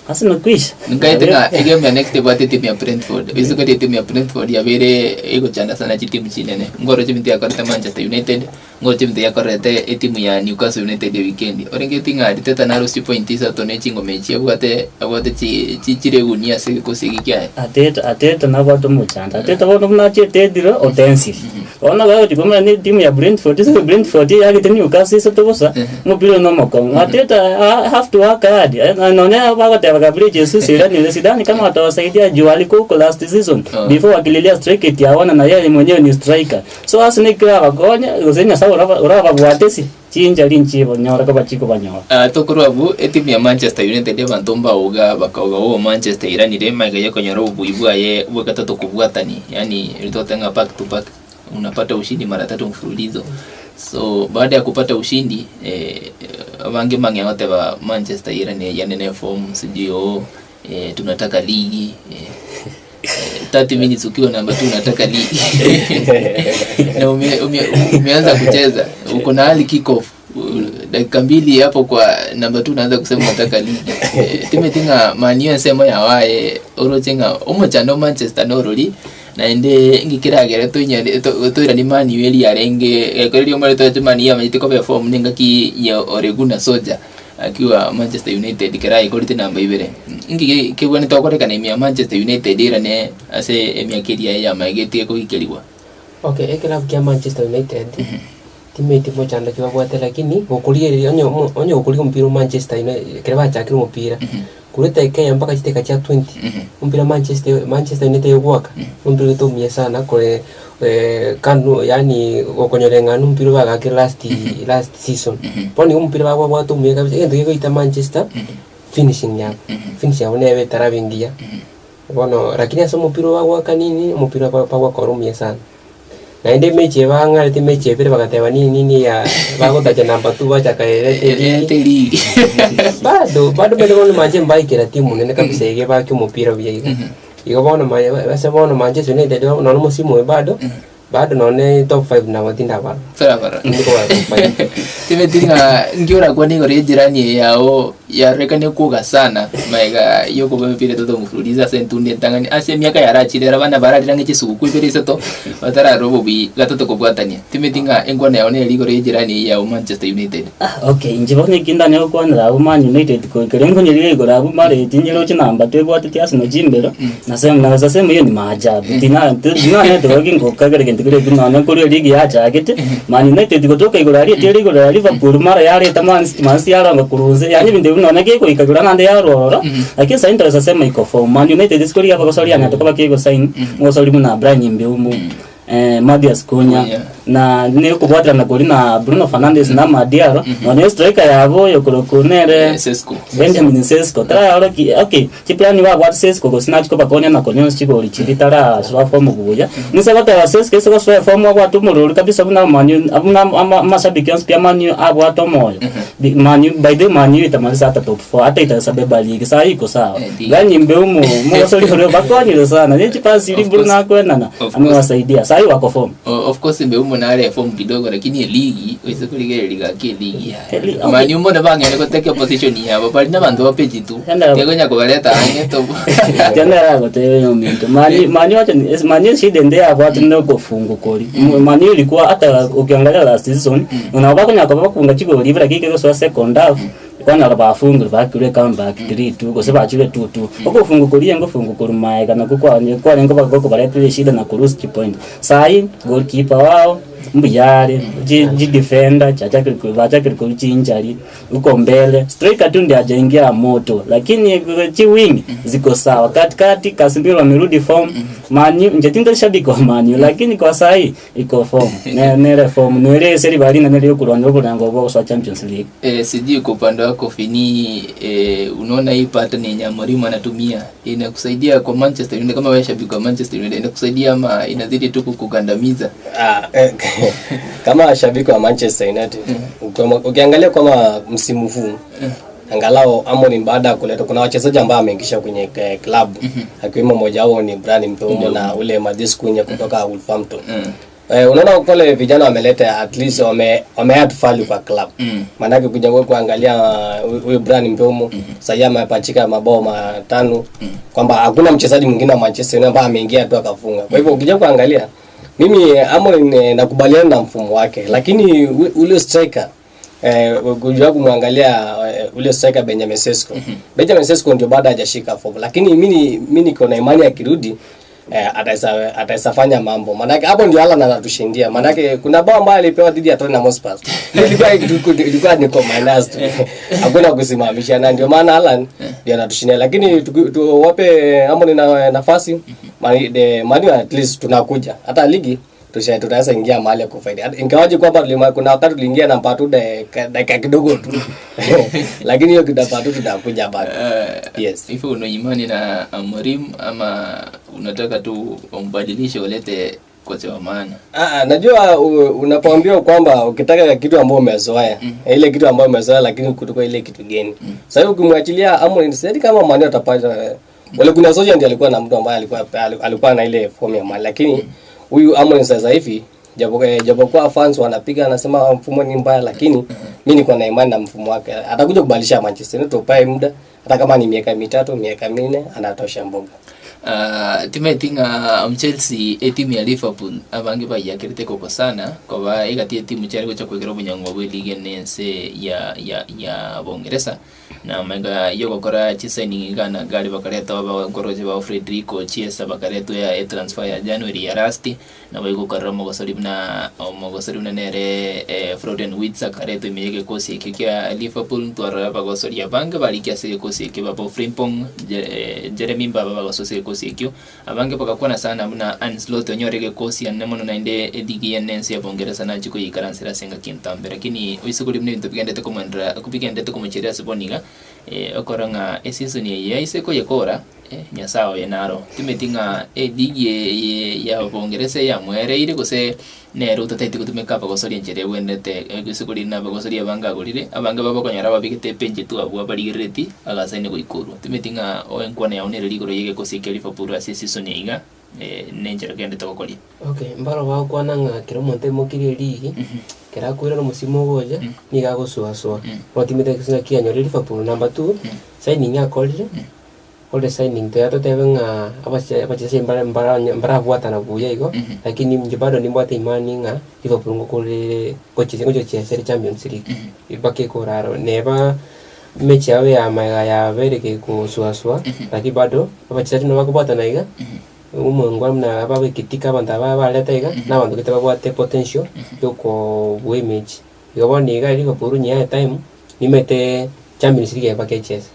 Arsenal kwisha. Nkaete ng'a egame ya next ebwate etimu ya Brentford. Oise kori etimu ya Brentford yabeire egochanda sana chitimu chinene. Nkoroche ebinto yakorete Manchester United, Ngocha ebinto yakorete etimu ya Newcastle United ewikendi. Orenge ng'a Arteta narusie point isato ne chingoma echi abwate abwate chi chi chire gunia ase egekosi eke kiaye. Arteta Arteta nabwate omochando. Arteta bono buna achiete ediro otensire. Bono bagochia komanya ne etimu ya Brentford, ase Brentford eyagete Newcastle isato bosa, omopira oyo nomokong'u. Arteta have to work hard. Nonya bagoteba Gabriel Jesus iranire sidhani kama atawasaidia juu alikuwa huko last season before wakililia strike eti hawana na yeye mwenyewe ni striker. So ase nekio abakonye, gose Nyasae oraba orababwate ase chinchari nchibanyore koba chikobanyora. Ah, tokorwa abwo, etimu ya Manchester United abanto mbaoga bakaoga oo Manchester eiranire magega yokonyora obobui bwaye bwa gatato kobwatani yaani eri togoteba ng'a back to back unapata ushindi mara tatu mfululizo so baada ya kupata ushindi eh, abange mbang'ea goteba Manchester eiranire yaani ne form sijui oo eh, tunataka ligi eh, 30 minutes ukiwa namba 2 unataka ligi na ume, ume, umeanza kucheza uko na early kick off dakika mbili hapo kwa namba 2 unaanza kusema unataka ligi eh, timeti ng'a Man U ensemo yawaye oroche ng'a omochando Manchester norori naende ngikiragere toinyore toirani Man U eria yarenge ekererio omorete toete Man U yamanyete koba eform nengaki ya Ole Gunnar Solskjaer Akiwa Manchester United kera aikorete namba ibere. Inki kebwenerete gokorekana ime ya Manchester United erane ase emiaka eria y'amaiga etige kogikerigwa? Okay, ekilabu kia Manchester United timeti mochando ki babwate lakini gokorigereria onye omo onye gokorigia omopira o Manchester United ekero bachakire omopira, korwa edageka eyemo mpaka chidageka chia 20, omopira Manchester Manchester United egoaka, omopira oito omuya sana kore kando yaani gokonyora ng'a nomopira bagakire last last season. Bono nigo omopira babwate omuya kabisa, egento gegoita Manchester, finishing yabo, finishing yabo nere etarabe engiya, bono lakini ase omopira oyo bagoaka nini, omopira ba bagoaka ore omuya sana. Naende emechi eye bang'arete emechi ebere bagateba nini nini ya bagotacha number two bachaka erete Erete erigi. erigi. Bado bado bende bono manche mbaikera timu nene kabisa iga ebake omopira buya iga. Igo bono manya ase bono Manchester United nonya omosimu oyo bado, bado nonye top five nabo tindabarora. Torabarora. Tindi kobara top five. Timeti ng'a nki orakwane igoro ya ejirani eye yao yarorekane kwoga sana magega yokoba emepira etato mfululizo ase entunda entang'ani ase emiaka yarachire ere abana bararire ang'e chisuguku ibere isato batararora obobuyi gatato kobwatania. Timeti ng'a enkwana yao nere igoro ya ejirani eye yao Manchester United. Ah, okay, inche bono eki ndanye gokwanera abwo Man United koikera enkonyerire igoro abwo mare tinyeroche namba twebwateti Arsenal chimbero, nase naweza sema hiyo ni maajabu. Tina tinanete goki ngokagera gento keria ekio nonya korwa eligi yachagete, Man United gotoka igoro aria etiere igoro ya Liverpool mara yareta Man City, Man City yaronga korwa inse, yaani ebinto ebio nonya kegoika igoro naende yarwa ororo, lakini sahi ntaweza sema iko form. Man United isiko riria abagosoria yang'ete koba kegosign, omogosori buna Bryan Mbeumo. Mathias Cunha Cunha. na nekobwaterana koria na Bruno Fernandes na Amad-Diallo nonya estriker yabo oyokorokwa nere Eh, Sesko. Benjamin Sesko tararoki okay chiplani babwate Sesko gose nachi kobakonya na konya chigori chiria tarasoa form buya ninse goteba Sesko ase gosoa eform abwate omorori kabisa buna Man U buna ama amashabiki onsi pi a Man U abwate omoyo Bi Man U by the way Man U itamaliza hata top 4 hata itasabeba ligi saa hii iko sawa Eh, ndi. Gani Mbeumo omogosori oria bakonyire sana ne chipasi Of riria Bruno course. akwenana Of course. amewasaidia saa hii wako form O- of course Mbeumo nare form kidogo lakini eligi oise korigereria gaki eligi Yeah, eli- okay. Man U mono bang'ende goteka position yabo bari nabanto ba page tu Enda- kegonya kobareta ang'e to Tena ominto Man U Man U acha ni- Man U shida ende yabwate nokofunga kori Man U ilikuwa hata ukiangalia last season unabakonya bakunga chigori ibere kike gosoa second half Kwanyora bafungire bakire comeback 3-2 gose bachire 2-2. Ogofunga koria ngofunga korwa maega nakwo kwanye kwarenge gokobaretera eshida na ko lose chipoint. Sahi goalkeeper wao. Mbuya are, chi chi defender chiachakire ko bachakire korwa chinchari, huko mbele, striker tu ndiye hajaingia moto, lakini chi wing ziko sawa, katikati Casemiro amerudi form, Man U inche tindori shabiki wa Man U lakini kwa sahi iko form, ne nere form, nere ase ribaga rinene riokorwanera oborango obwo gosoa Champions League. Eh, sijui kwa upande wako Fini, eh, unaona hii pattern yenye Amorim anatumia inakusaidia kwa Manchester United kama wewe shabiki wa Manchester United inakusaidia ama inazidi tu kukukandamiza? Ah, eh, kama shabiki wa Manchester United ukiangalia kama msimu huu angalau Amorim baada ya kuleta kuna wachezaji ambao ameingisha kwenye eh, klabu akiwemo mmoja wao ni Bryan Mbeumo na ule Matheus Cunha kutoka Wolverhampton. Eh, unaona kule vijana wameleta at least wame, wame add value kwa club. Maanake kuja kuangalia huyu Bryan Mbeumo sasa amepachika mabao matano kwamba hakuna mchezaji mwingine wa Manchester United ambaye ameingia tu akafunga. Kwa hivyo ukija kuangalia mimi Amorim eh, nakubaliana na mfumo wake, lakini ule striker eh, kujua kumwangalia eh, ule striker Benjamin Sesko. Benjamin Sesko ndio bado hajashika form, lakini mimi mimi niko na imani akirudi eh, ataweza ataweza fanya mambo. Maanake hapo ndio Haaland anatushindia. Maanake kuna bao ambayo alipewa dhidi ya Tottenham Hotspur. Ilikuwa ilikuwa ni kwa minus tu. Hakuna kusimamisha na ndio maana Haaland ndio anatushindia. Lakini tuwape Amorim na nafasi Mani, the Man U at least tunakuja. Hata ligi tusha tutaweza ingia mahali ya kufaidi. Hata Ingawaje kwamba kuna wakati tuliingia namba 2 dakika kidogo tu. Lakini hiyo namba 2 tutakuja bado. Yes. Hivyo una imani na Amorim ama unataka tu umbadilishe ulete kocha wa maana? Ah, najua unapoambiwa kwamba ukitaka kitu ambayo umezoea ile kitu ambayo umezoea lakini kutoka ile kitu geni. Sasa hivi ukimwachilia Amorim sidhani kama Man U atapata wale kuna Solskjaer ndiye alikuwa na mtu ambaye alikuwa alikuwa na ile form ya Man lakini huyu Amorim sasa hivi japo eh, japokuwa fans wanapiga anasema mfumo ni mbaya lakini mimi niko na imani na mfumo wake. Atakuja kubadilisha Manchester United tupae muda hata kama ni miaka mitatu miaka minne anatosha mboga. Uh, timeti ng'a Chelsea etimu ya Liverpool abange bayiakirete kobosana koba egati etimu chiare gocha kwegera obonyang'wa bwa eligi ene ense ya ya ya Bongeresa na omega yogokora chisigning iga na gari bakareta abakoroche bao Federico Chiesa bakaretwa ya etransfer ya January ya last nabo igokorera omogosori buna omogosori buna nere eh, Florian Wirtz akaretwa ime y'egekosi ekio kia Liverpool ntwarora abagosori abange barikia ase egekosi ekio babo Frimpong Je- Jeremy Mbaba bagosoa ase egekosi ekio abange bagakwana sana buna Arne Slot onyore egekosi ane mono naende eligi ene ense ya Bongeresa nachie koyeikaransera ase engaki entambe lakini oise koria buna ebinto bigendete komoenderera bigendete komochiera ase bono iga eh, okora ng'a eseason eye yaise koyekora eh, Nyasaye oye naro timeti ng'a eligi eye ya Bongeresa eyamoereire gose nere otataeti gotumeka abagosoria enchera ebwenerete gose kori nabagosoria abange agorire, abange babakonyora ababegete epenche tu abwo abarigerereti agasaini goikorwa. Timeti ng'a oe enkwana yao nere rigoro y'egekosi ekia Liverpool ase eseason eye iga ne enchera ogendete gokoria. Okay, mbaro bagokwana ng'a kera omonto aimokirie erigi, kera akoirana omosimo ogocha, nigo agosoasoa. Bono timete gose naki anyorire Liverpool. Number two, signing akorire, Ore signing toya totebe ng'a abache abachesaji mbare mbara mbarabwatana buya igo, lakini inche bado nimbwate imani ng'a Liverpool ngokorere gochia gochia ere Champions League. Mpaka ekore aro neba mechi yabo ya magega yabeire kegosuasua, lakini bado abachesaji nabo bakobwatana iga, omongwana buna ababekitika abanto aba bareta iga, na abanto gete babwate potential yokobua emechi. Igo bono iga Liverpool nyaye time, nimanyete Champions League mpaka echese.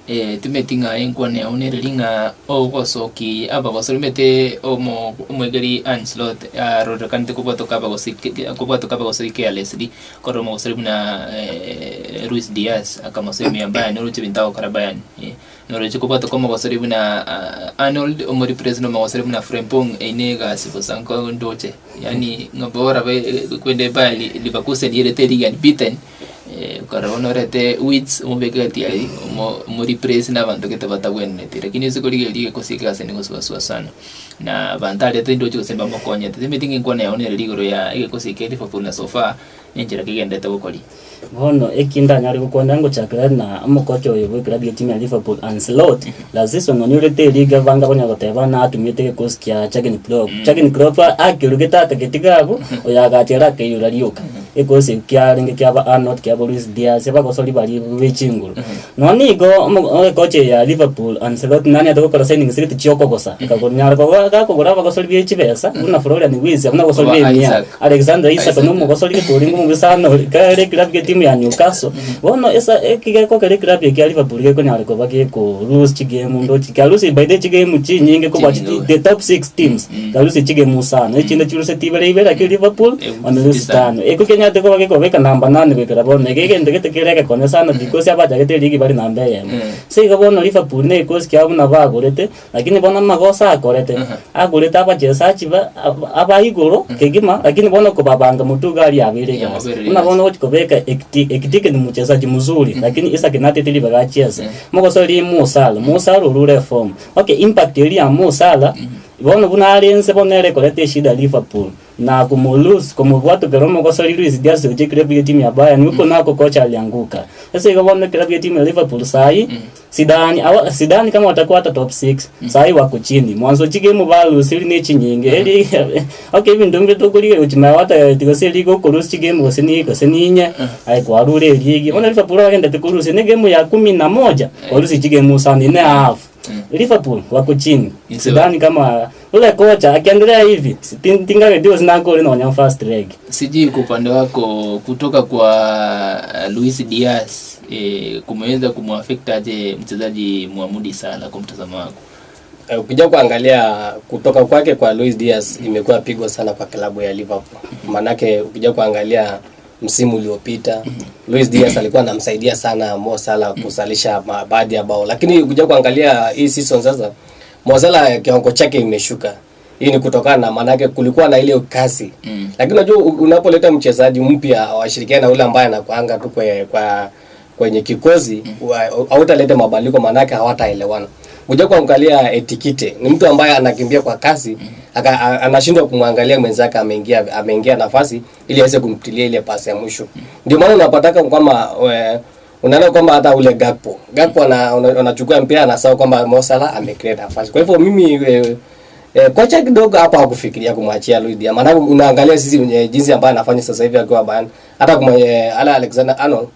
Eh, timeti ng'a enkwana yao nereri ng'a ogosoki abagosori omanyete omo omoegeri Ancelotti arorekanete kobwatoka abagosi kobwatoka abagosori carelessly, korora omogosori buna Luis Diaz akamosemia Bayern oroche ebinto agokora Bayern eh. Noroche kobwatoka omogosori buna Arnold omoreplace na omogosori buna Frimpong eyio na egasi bosa nko ndoche yaani ng'a bora be kwende Bayern Leverkusen yerete eligi unbeaten. Korora bono orete weeds omobeke gati aria omo omoreplace na abanto gete batabwenereti lakini ase korigereria egekosi eke gose nigosuasua sana. Na abanto aria tindochi gose mbamokonyete, timanyeti ng'a enkwana yao nere rigoro ya egekosi eke Liverpool na so far nenchera kegenderete gokoria. Bono eki ndanyare gokwana ngochakera na omokocha oyo bw'eklabu y'etimu ya Liverpool Ancelotti, last season onyorete erige abange abanyara goteba natumete egekosi kia Jurgen Klopp. Jurgen Klopp akerugete akagetiga abwo, oyo agacha ere akaiyora rioka. Egekosi ekio kiarenge kiaba Arnold, kiaba Luis Diaz, abagosori baria be chinguru. Nonya nigo omo ekocha eye ya Liverpool Ancelotti nanyarete gokora signings gete chiokogosa, akanyara koba gakogora abagosori be chibesa buna Florian Wirtz abwo nabagosori Oba be emiaka. Isaac. Alexander Isak Isaac. nomogosori gete orenge omobe sana ore kare eklabu getimu ya Newcastle. Bono esa eki gekogera eklabu eke ya Liverpool gekonyara koba geko lose chigame ndochi kiarusie by the way chigame chinyinge kobua Chinyinge chiti the top six teams kiarusie chigame sana echinde chiruseti ibere ibere lakini Liverpool Eh, wamerusia tano. tano. Eko kenyarete koba gekobeka namba nane goikera bono iga egento gete kere egekone sana because abachagete eligi bare namba eyemo. Ase igo bono Liverpool na ekosi kiabo buna bagorete Lakini bono amagoso akorete, agorete abachesachi ba aba igoro kegima, lakini bono kobabanga motwe iga aria abeire egasi. Abeire Buna egasi. bono ogochi kobeka Ekiti Ekitike ni mchezaji mzuri, lakini Isaac natete ribaga achiese. Mogoso riria Mo Salah, Mo Salah orure eform. Okay, impact eria ya Mo Salah, bono buna are inse bono ere ekoreta eshida Liverpool. Na komolose, komobwatokera omogosori Luis Diaz gochia ekilabu y'etimu ya Bayern, okwo nako kocha alianguka. Ase igo bono ekilabu y'etimu ya Liverpool sahi, sidhani awa sidhani kama watakuwa hata top 6 sahi wako chini. Mwanzo chigemu balusiri ne chinyinge eri okay ebinto mbire tokorigereria gochia maega goteba gose erige okorusia chigemu gose ni gose ninye aye kwarure erigi. Bono Liverpool bagendete korusia ne egemu ya kumi na moja, kwarusia chigemu sana ine half. Liverpool wako chini. Inse Sidhani kama ule kocha akiendelea hivi si- tin- tingageti gose nakore nonya first leg. Sijui kwa upande wako kutoka kwa Luis Diaz eh, kumeweza kumuaffect aje mchezaji Muhamudi Salah kwa mtazamo wako? Ukija kuangalia kutoka kwake kwa Luis Diaz imekuwa pigo sana kwa klabu ya Liverpool. Manake ukija kuangalia msimu uliopita Luis Diaz alikuwa anamsaidia sana Mo Salah kusalisha baadhi ya bao, lakini ukija kuangalia hii season sasa Mo Salah kiwango chake imeshuka. Hii ni kutokana na manake kulikuwa na ile kasi lakini unajua unapoleta mchezaji mpya washirikiana na ule ambaye anakuanga tu kwa, kwa kwenye kikosi hautaleta mabadiliko manake hawataelewana. Kuja kuangalia Etikite ni mtu ambaye anakimbia kwa kasi aka, anashindwa kumwangalia mwenzake ameingia ameingia nafasi ili aweze kumtilia ile pasi ya mwisho. Ndio maana unapataka kwamba unaona kwamba hata ule Gakpo Gakpo ana, anachukua mpira anasahau kwamba Mo Salah amecreate nafasi. Kwa hivyo mimi kocha kidogo hapo hakufikiria kumwachia Luis Diaz. Maana unaangalia sisi jinsi ambayo anafanya sasa hivi akiwa Bayern hata kuma ala Alexander Arnold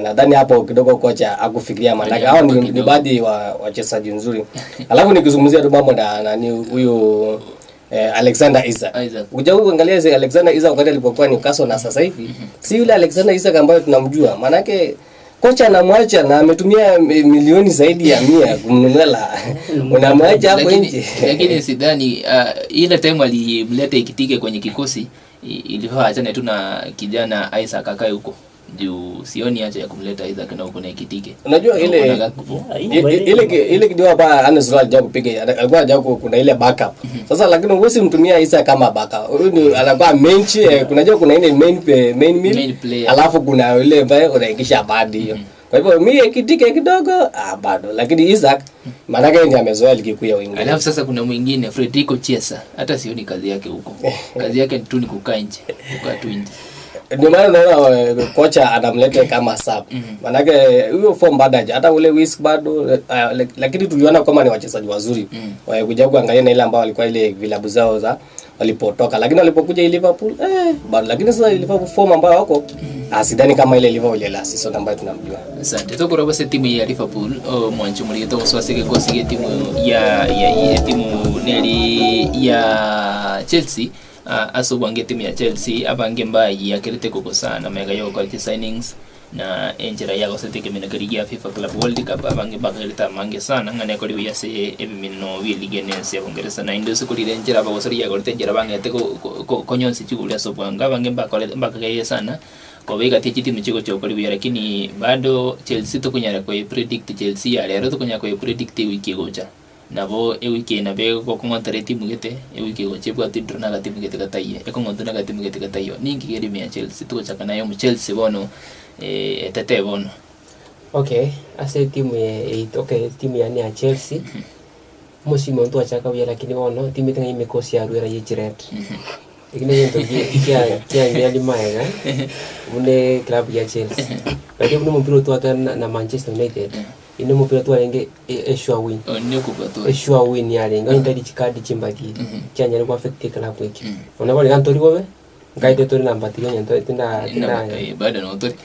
nadhani hapo kidogo kocha hakufikiria maana hao ni, ni baadhi wa wachezaji nzuri. Alafu nikizungumzia tu mambo na nani huyu Alexander Isak. Isaac. Ukija kuangalia zi Alexander Isak wakati alipokuwa Newcastle na sasa hivi si yule Alexander Isak ambayo tunamjua. Maanake kocha anamwacha na ametumia milioni zaidi ya 100 kumnunua la. Unamwacha hapo Lakini, nje. lakini sidhani ile time alimleta Ekitike kwenye kikosi ilifaa achane tu na kijana Isaac akae huko. Juu sioni haja ya kumleta Isaac na huko na Ekitike. Unajua Na ile huko na Gakpo. Yeah, ile kitu hapa Arne Slot hajawahi kupiga, alikuwa hajawahi kuna ile backup. Sasa lakini huwezi mtumia Isaac kama backup. Huyu ni anakuwa bench, kunajua kuna ile main main meal, Main player. alafu kuna ile ambaye unaingisha badi hiyo. Kwa hivyo mimi Ekitike kidogo bado, lakini Isaac maana yake ndiye amezoea ligi kuu ya Uingereza. Alafu sasa kuna mwingine Federico Chiesa, hata sioni kazi yake huko. Kazi yake tu ni kukaa nje, kukaa tu nje. Ndio maana unaona kocha anamleta kama sub. Manake huyo form bado haja, hata ule Wisk bado lakini tuliona kama ni wachezaji wazuri. Kuja kuangalia na ile ambao walikuwa ile vilabu zao za walipotoka, lakini walipokuja Liverpool bado, lakini sasa Liverpool form ambayo wako sidhani kama ile Liverpool ya last season ambayo tunamjua. Asante. Tokora bose timu ya Liverpool o mwancho muri to swaseke kosi ya timu ya ya, ya timu neli ya Chelsea. Aso bwange timu ya Chelsea abange mbayi yakerete koko sana mega yo quality signings na enjera ya gosete kemena keri ya FIFA Club World Cup abange bakereta mange sana ngane kori ya se ebimino biligene se Uingereza na ndo se kori enjera bagosori ya gorete enjera bangete ko konyonsi chiguri aso bwanga abange mbakore mbakageye sana kobega tichi timu chiko chokori buya lakini bado Chelsea tukunyara ko predict Chelsea ya lero tukunyara ko predict wiki gocha nabo ewiki nabe gokong'ontera etimu gete ewiki egocha ebwate draw na agatimu gete gataiyo ekong'ontwa na agatimu gete gataiyo ninki kere ime ya Chelsea togochaka naye omo Chelsea bono etete bono. Okay, ase etimu ya eight, okay, etimu yane ya Chelsea mosimo ntwachaka buya lakini bono timu eteng'ai emekosi yarwera ye chired. Eki na egento kiangeria magega buna eclub ya Chelsea. Lakini buna omopira otwate na Manchester United, inde omopira twarenge e sure win. E sure win yarenge onye tari chikadi chimbariri chianyare go affect eclub eke. Bono bono iga ntori bobe, nkaete tore number three onye nto tinda tinda Bado notori.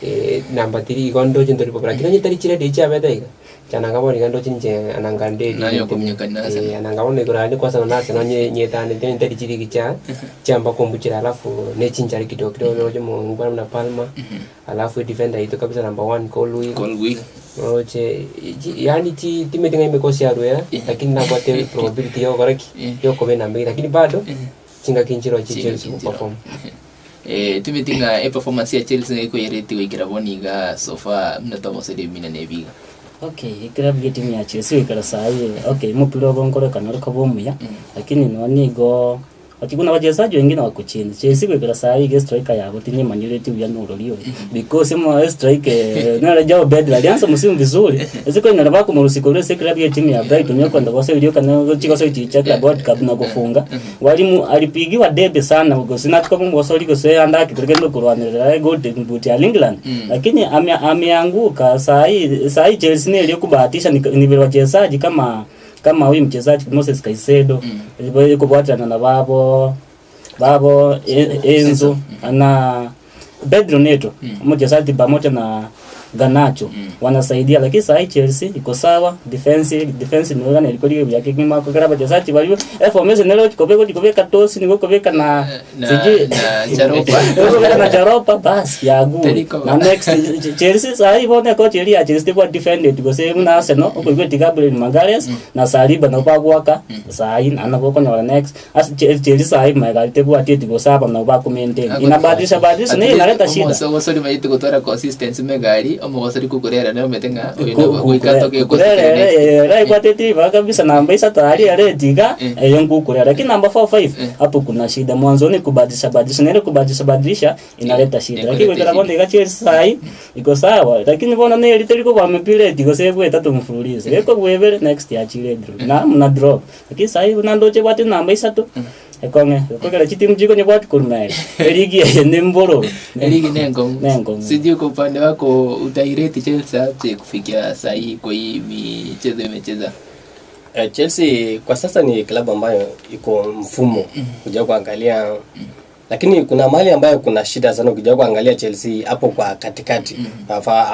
number three igo ndoche ntori bobe, lakini onye tari chiredi chiabete iga, Chananga bono iga ndoche inche ananga nde Naye okominyokania na Arsenal. Eh, ananga bono igoro aria kwasana na Arsenal nye nyetanete onye tari chiligi chia chiamba kombuchera alafu ne chinchari kidogo kidogo noroche mongwana buna Palmer alafu edefender yaito kabisa number one Colwill Colwill. noroche chi yaani chi timeti ng'a emikosi yarwera lakini nabwate probability ya gokora ki ya okoba enamba eyio lakini bado chingaki nchiroo chi Chingaki Chelsea nchiroo. goperform. Eh, timeti ng'a eperformance ya Chelsea ng'a ekoyereti goikera bono iga so far buna twabosire ebimina na ebiga. Okay, eklabu ya etimu ya Chelsea goikera saii, okay omopira obo nkorekana ore koba omuya, lakini nonye nigo ati kuna wachezaji wengine wako chini. Chelsea goikera saii iga estriker yabo tinyemanyereti buya norori oyo, because emo estrike nere Joao Pedro alianza msimu vizuri, ase konyora bakomorusia korwa ase eklabu ya etimu ya Brighton okoenda gosoeria okana chigosoria chicha club world cup na gofunga, Mwalimu alipigiwa debe sana gose nachia koba omogosori gose ande ake kere kende okorwanerera golden boot ya England lakini ame ameanguka sahi sahi Chelsea neri okubahatisha ni ni vile wachezaji kama kama huyu mchezaji Moses Caicedo mm. kobwaterana na babo babo E- Enzo na Pedro Neto mchezaji pamoja na Garnacho wanasaidia, lakini sahi Chelsea iko sawa defense defense nigo neriko rigiya buya kegima kogera abachezaji baria eformation nere ochikobeka ochikobeka tosi nigo okobeka na Na- sijui na Charopa. okobeka na Charopa bas yaguo Teriko. na next Chelsea sahi bono ekocha eria ya Chelsea tebwati defended gose buna Arsenal okoigwa Gabriel Magalhaes na Saliba nabo bagoaka sahi naende nabo okonyora next Ase cheri sahi magega aria tebwati eti gose aba nabo bako maintain. Inabadilisha badilisha nayo inaleta shida. Omosogosori maete gotwara consistency megari, omogosori kukurera nere omanyete ng'a oyo Ku- nabo goika kukure- atoke kukurera gosikera ere next. ere aibwate ribaga kabisa namba isato aria ere tiga Eh. eye nkukurera lakini namba 4 5 Eh. hapo kuna shida mwanzoni kubadilisha badilisha na ile kubadilisha badilisha inaleta shida Inaleta lakini goikera shida. bono iga Chelsea sahi iko sawa lakini bono neri teri kobua mipira eti gose ebua etato mfululizo ekobua ebere next yachire draw na muna drop Lakini sahi buna ndoche bwate namba isato, ekong'e, ekogera chitimu chikonyebwati korwa naye, eligi eye nembororo. Eligi nenkong'u. Nenkong'u. Sijui kwa upande wako utairate Chelsea aje kufikia saa hii kwa hii michezo imecheza? Chelsea kwa sasa ni klabu ambayo iko mfumo kuja kuangalia lakini kuna mahali ambayo kuna shida sana ukija kuangalia Chelsea hapo kwa katikati mm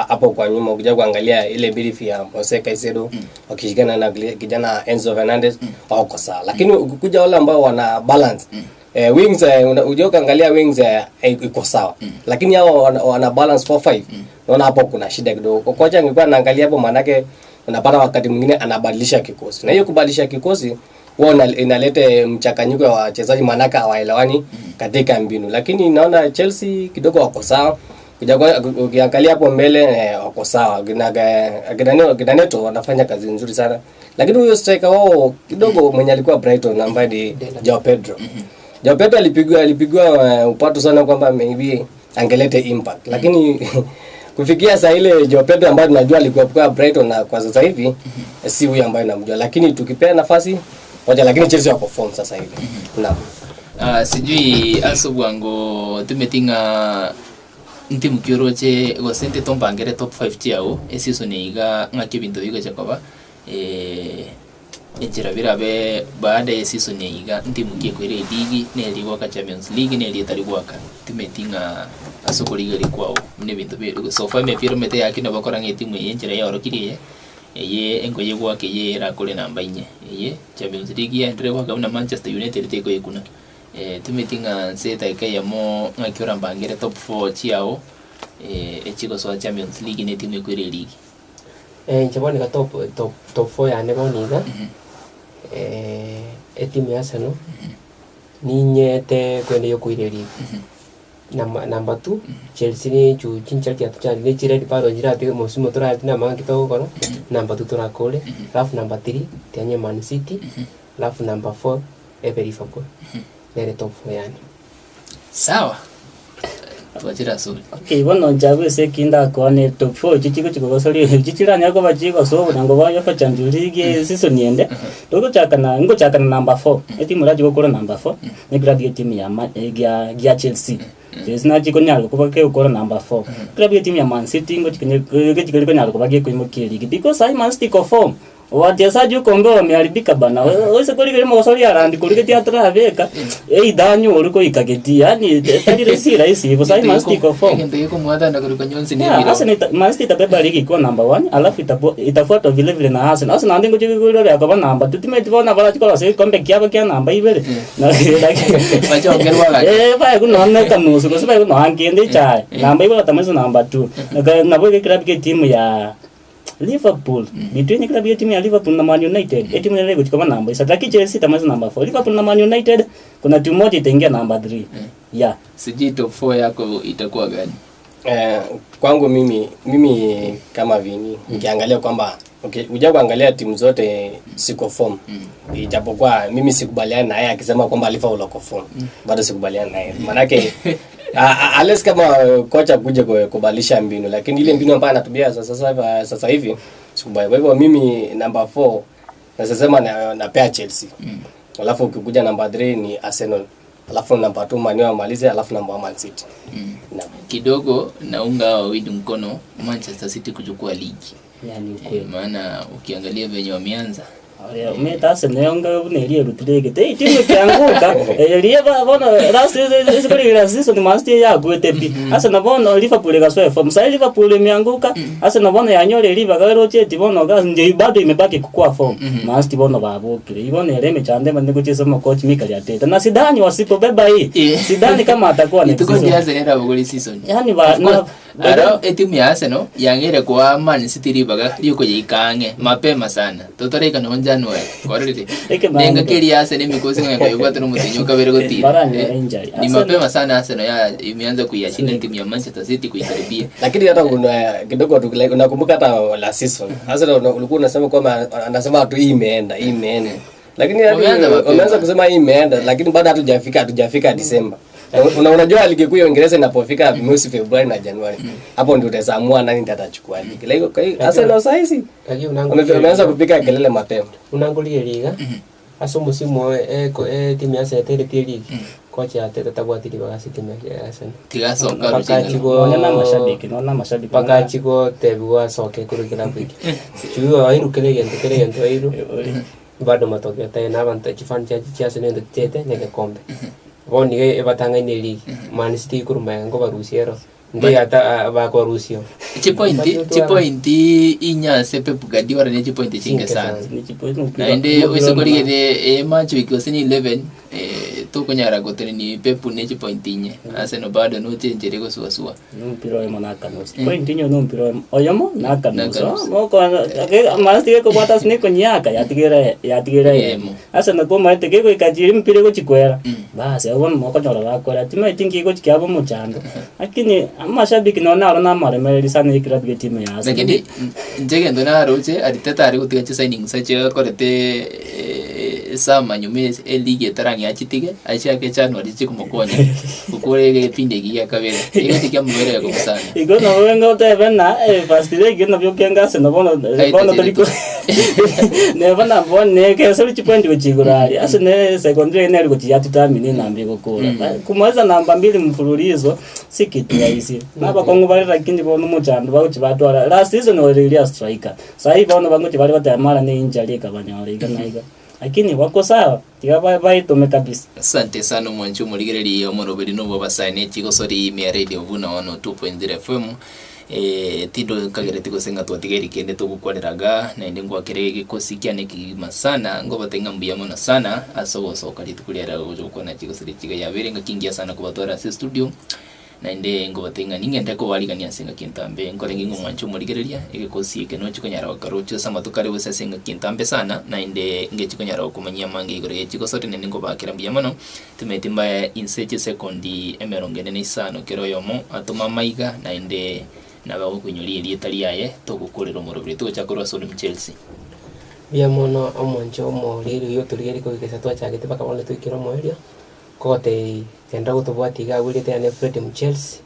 hapo kwa nyuma ukija kuangalia ile midfield ya Jose Caicedo wakishikana na kijana Enzo Fernandez wako sawa, lakini ukikuja wale ambao wana balance wings ukija kuangalia wings iko sawa lakini hao wana balance 4-5 naona hapo kuna shida kidogo. Kocha angekuwa anaangalia hapo, maanake unapata wakati mwingine anabadilisha kikosi, na hiyo kubadilisha kikosi huwa inaleta mchanganyiko wa wachezaji, maanake hawaelewani katika mbinu. Lakini naona Chelsea kidogo wako sawa. Ukiangalia hapo mbele wako sawa, akina Neto wanafanya kazi nzuri sana, lakini huyo striker wao kidogo mwenye alikuwa Brighton ambaye ni Joao Pedro. Joao Pedro alipigwa upato sana kwamba maybe angelete impact, lakini kufikia saa ile Joao Pedro ambaye tunajua alikuwa kwa Brighton na kwa sasa hivi si huyu ambaye namjua, lakini tukipea nafasi moja, lakini Chelsea wako form sasa hivi. Naam. Sijui ase obwango timeti ng'a ntimu ki oroche gose nte tombangere top 5 chiago eseason eye iga ng'aki ebinto bigocha koba enchera birabe baada ya eseason eye iga ntimu ki ekoira eligi na eri egoaka champions league na eri etari goaka timeti ng'a ase okorigereria kwao buna ebinto bi so far emepira omanyete yaki nabo okora ng'a etimu eye enchera yaorokirie eye. Eye engoye egoaka eye erakore namba inye. Eye Champions League yaenderere goaka buna Manchester United tekoyekuna. Timeti ng'a nse edageka eyemo ng'aki orambangere top four chiao echigosoa Champions League na etimu ekoira eligi. Inche bono iga top top top four yane bono iga, etimu ya Arsenal, ninyete kwenda yokoira eligi. Namba namba two, Chelsea ne chu chinchera chiato chiane ne chired bado nchiratige mosimu torareti na amang'ana ki togokora, namba two torakore, alafu namba three tianye Man City, alafu namba four ebe Liverpool. Nere top four yane. Sawa, twachire ase ore. Okay, bono inche abwo ase eki ndakwane top four echio chigochi kogosoria echio chiranyare koba chigosoa obonyango bwa UEFA Champions League season ende. Togochaka na ngochaka na number 4 etimu erache gokora number 4 ne club ya etimu ya ma gia gia Chelsea. Chelsea nachi konyara koba kegokora number 4. Club ya etimu ya Man City ngochi konye gochi keri konyara koba gekoimokia eligi because sahi Man City iko form. Wachezaji huko mbele wameharibika bana. Oise korigereria mogoso oria Haaland korigetie atarabeka either anyore koika getii yaani tari rahisi rahisi hivyo. Sahi Man City iko form. Egento gekomwatana korwa nyonsi ne Yeah, ebiro. Arsenal ita, Man City itabeba ligi ikiwa number 1 alafu itafuatwa vile vile na Arsenal. Arsenal naende ngochia koigwa yakoba number 2 timanyeti bono barachi korosia egekombe kiabo kia namba ibere. Bachongerwa gaki. Eh, bae buna one ekanusu gose bae buna kende echae. Namba ibere batamanyete number 2. Nabo egeklabu kia etimu ya Liverpool between eklabu ya etimu ya Liverpool na Man United etimu ere egochia koba namba isato lakini Chelsea itamaliza namba 4 Liverpool na Man United kuna timu moja itaingia namba 3 yeah. Sijui top 4 yako itakuwa gani? Eh, kwangu mimi mimi kama Vini nikiangalia kwamba okay, uja kuangalia timu zote siko form ijapokuwa mimi sikubaliani na yeye akisema kwamba Liverpool wako form bado sikubaliani na yeye manake unless kama kocha kuja kubadilisha mbinu, lakini ile mbinu ambayo anatumia sasa sasa sasa hivi sikubali. Kwa hivyo mimi number 4 nasema na, napea Chelsea. Alafu ukikuja number 3 ni Arsenal. Alafu number 2 Man U amalize, alafu number 1 Man City. Naam. Kidogo naunga hawa wawili mkono Manchester City kuchukua ligi. Yani ukweli. Maana ukiangalia venye wameanza Meta Arsenal yonga buna eria erutire egete etimu ekianguka eria bono last season last season Man City yaguete pi Arsenal bono Liverpool egasoa form sai Liverpool imeanguka Arsenal bono yanyora ribaga eroche bono ga nje bado imebaki kukua form Man City bono babokire ibono ere emechando emene gochesa omokochi Mikel Arteta na sidhani wasipobeba hii sidhani kama atakuwa next Ituko season ndi Arsenal erabogori season. yani ba Of course, na aro etimu ya Arsenal yang'ire kwa Man City ribaga riokoyeika ang'e mapema sana totoraika nonye January korerete Eke manga. nenga keri ya Arsenal emikosi ng'a koyebwate nomotenyo okabere gotira Barani Eh, injury. ni Arsenal- mapema sana Arsenal ya imeanza kuiashinda timu ya Manchester City kuikaribia Lakini hata kuna kidogo tu like, unakumbuka hata last season Arsenal ulikuwa unasema kwamba anasema tu hii imeenda hii imeenda, lakini hadi Wameanza mapema. wameanza kusema hii imeenda, lakini bado hatujafika hatujafika Disemba. Una, unajua ligi kuu ya Uingereza inapofika mwezi Februari na Januari, hapo ndio utaamua nani ndiye atachukua ligi. Like, kwa hiyo Arsenal saa hizi Lakini wameanza kupiga kelele mapema. unangurie liga ase omosi etimu ya Arsenal eteretie ligi kocha Arteta tabwati ribaga ase etimu ya Arsenal tigasoka Mpaka ruchinga chigo- Nonye na mashabiki nonye mashabiki mpaka chigotebiwa asoke korwa ekilabu eke chiu airu kere egento kere egento airu bado matokeo tayo na abanto chifan chia chia Arsenal ento chichete na egekombe bono niga ebatang'aine eligi Man City korwa magega nkobarusia ero ndi ata bakorusia chipointi chipointi inyase Pep Guardiola ne chipointi chinge Chinke sana sana. naende oisokorigete ematch week gose ni 11 tokonyara goteneni Pep ne chipointi inye Arsenal bado nochenjere gosuasua Nompira oyomo nakanusa point inyo nompira oyomo oyomo nakanusa Nakanusa. moko Man City gekobwata ase nekonyaka yatigera yatigera Emo. emo ase nakomaete kegoika chiri mpira egochikwera basi abwo bono mokonyora bakwera timaeti nki egochi kiaba omochando lakini amashabiki nonye naro namaremereri sana ekerabu kia etimu ya Arsenal. Lakini inche egento naroche Arteta are gotiga chisigning chiakorete sama nyuma eligi etarang'ea achitige achiake January chikomokonya gokora egepindi eki gia kabere egochi kiamoberere kobusana Igo nabo benga otebe na first leg nabio okenga Arsenal bono bono tori ko neba na bono nekesori chipoint gochigoro aria Arsenal second leg neri gochi yatutamini enamba egokora kumaliza namba mbili mfululizo si kitu rahisi nabakong'u bare lakini bono omochando bagochi batwara last season oriria striker sahi bono bagochi bare bateba mara ne injury ekabanyora iga na iga lakini wako sawa tiga baitome kabisa. Asante sana omwanchi omorigereria omoroberi nobo abasae chigosori ime ya radio buna 102.0 FM tindo nkagereti gose ng'a twatigairi kende togokwaneraga naende ngwakere egekosi kiane ekegima sana ngobate ng'a mbuya mono sana ase ogosoka rituko riare gocha gokwana chigosori chiga yabere ngaki ngiya sana kobatwara ase studio naende ngobate ng'a ning'ende kobarigania ase engaki entambe nkorenge ng'a omwancho omorigereria egekosi eke nochi konyara gokarochia ase amatuko are gose ase engaki entambe sana naende ngechi konyara gokomanyia amange igoro ya chigosori naende nkobakera mbuya mono timanyeti mbae inse chisekondi emerongo ene na isano kera oyomo atome amaiga naende nabo agokoinyoria erieta riaye togokorera omoroberi togochaka korwa ase ore Chelsea. Mbuya mono omwancho omoriri oyo otorigereria koigesa twachagete mpaka bono toikere omoerio, kogotebia kenda gotobwatia iga abwo erieta riane Fred Mchelsea,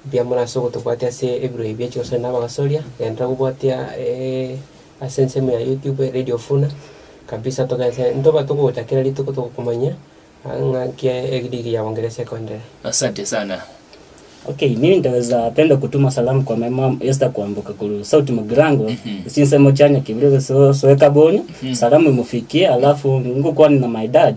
mbuya mono ase ogotobwatia ase ebiro ebi bia chigosori na abagosoria, genda gobwatia ase ensemo ya YouTube Radio Funa, Kabisa togese ntoba togocha kera rituko togokomanyia ng'aki eligi ya Uingereza ekoenderea. Asante sana. Okay, mimi nitaweza penda kutuma salamu kwa my mom Esther Kwamboka kuru Sauti Mugrango sinsemo chanya kibire so soeka boni salamu imufikie alafu ngokwani na my dad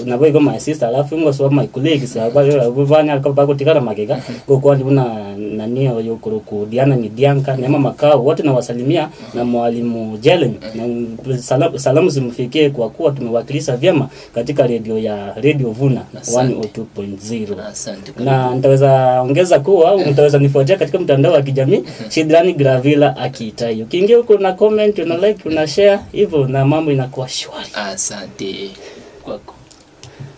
nabo igo my sister alafu ngo so my colleagues abanya bagotigara magega ngokwani buna nani oyo kuruku Diana Nyidianka Neema Makao wote nawasalimia na mwalimu Jelen na salamu, salamu zimfikie kwa kuwa tumewakilisha vyema katika redio ya Radio Vuna Asante. 102.0 Asante. na nitaweza ongeza kuwa au mtaweza nifuatia katika mtandao wa kijamii Shidrani Gravila Akitai. Ukiingia huko una comment, una like, una share hivyo na mambo inakuwa shwari. Asante kwako.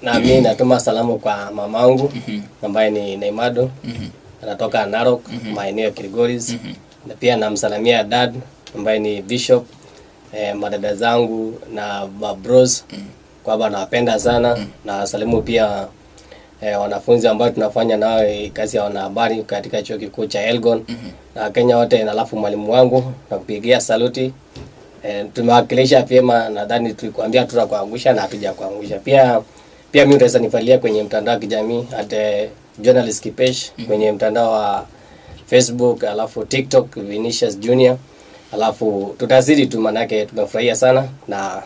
Na mi natuma salamu kwa mamangu ambaye ni Naimado anatoka Narok maeneo ya Kilgoris na pia namsalamia dad ambaye ni Bishop madada zangu na mabros kwamba nawapenda sana na salimu pia wanafunzi ambao tunafanya nao kazi ya wanahabari katika chuo kikuu cha Elgon na Kenya wote, na alafu mwalimu wangu nakupigia saluti. Tumewakilisha vyema, nadhani tulikuambia tutakuangusha na hatujakuangusha. Pia pia mimi utaweza nifuatilia kwenye mtandao wa kijamii at journalist Kipesh kwenye mtandao wa Facebook, alafu TikTok Vinicius Junior, alafu tutazidi tu, manake tumefurahia sana na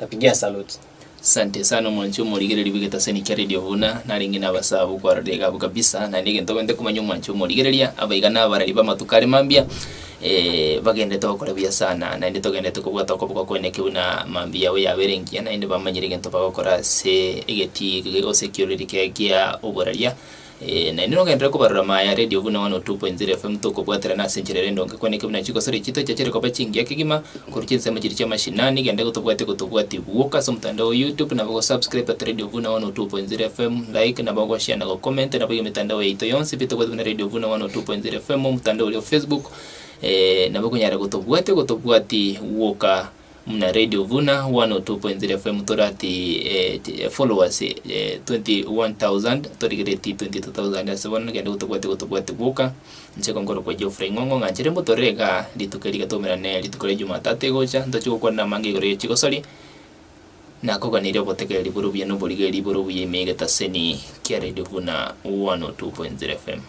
napigia salute. Asante sana omwanchi omorigereria bwa egetaseni kia Radio Vuna, narenge nabasabu kwarora iga abwo kabisa, naende egento ogente komanya omwanchi omorigereria, abaiga na abarari ba amatuko are mambia, bagenderete gokora buya sana, naende togenderete kobwata okoboko kweneke buna mambia yabo yabere engiya, naende bamanyire egento bagokora ase egetii eke gose ekioreri kiaye kia oboraria. Naende nogenderere kobarora maya Radio Vuna 102.0 FM tokobwaterana ase enchera ere endonge kweneke buna chigosori chito chiachire koba chingiya kegima korwa chinsemo chiria chia mashinani genda gotobwate gotobwati bwoka ase omotandao o YouTube nabo gosubscribe at Radio Vuna 102.0 FM like nabo goshare na gocomment nabo iga emitandao yaito yonsi pi tobwate buna Radio Vuna 102.0 FM omotandao oria o Facebook nabo okonyara gotobwate gotobwati gwoka Muna Radio Vuna 102.0 FM torati followers 21000 torigeretie 22000 ase bono genda gotobwate gotobwate gwoka inche nkorokwa Geoffrey Ng'ong'o ng'anchere mbotorere igaa rituko eri gatomerane rituko ria Jumatatu egocha ntoche gokwana amange igoro ye chigosori nakoganeire obotegereri bore obuya na oborigereri bore obuya ime egetaseni kia Radio Vuna 102.0 FM.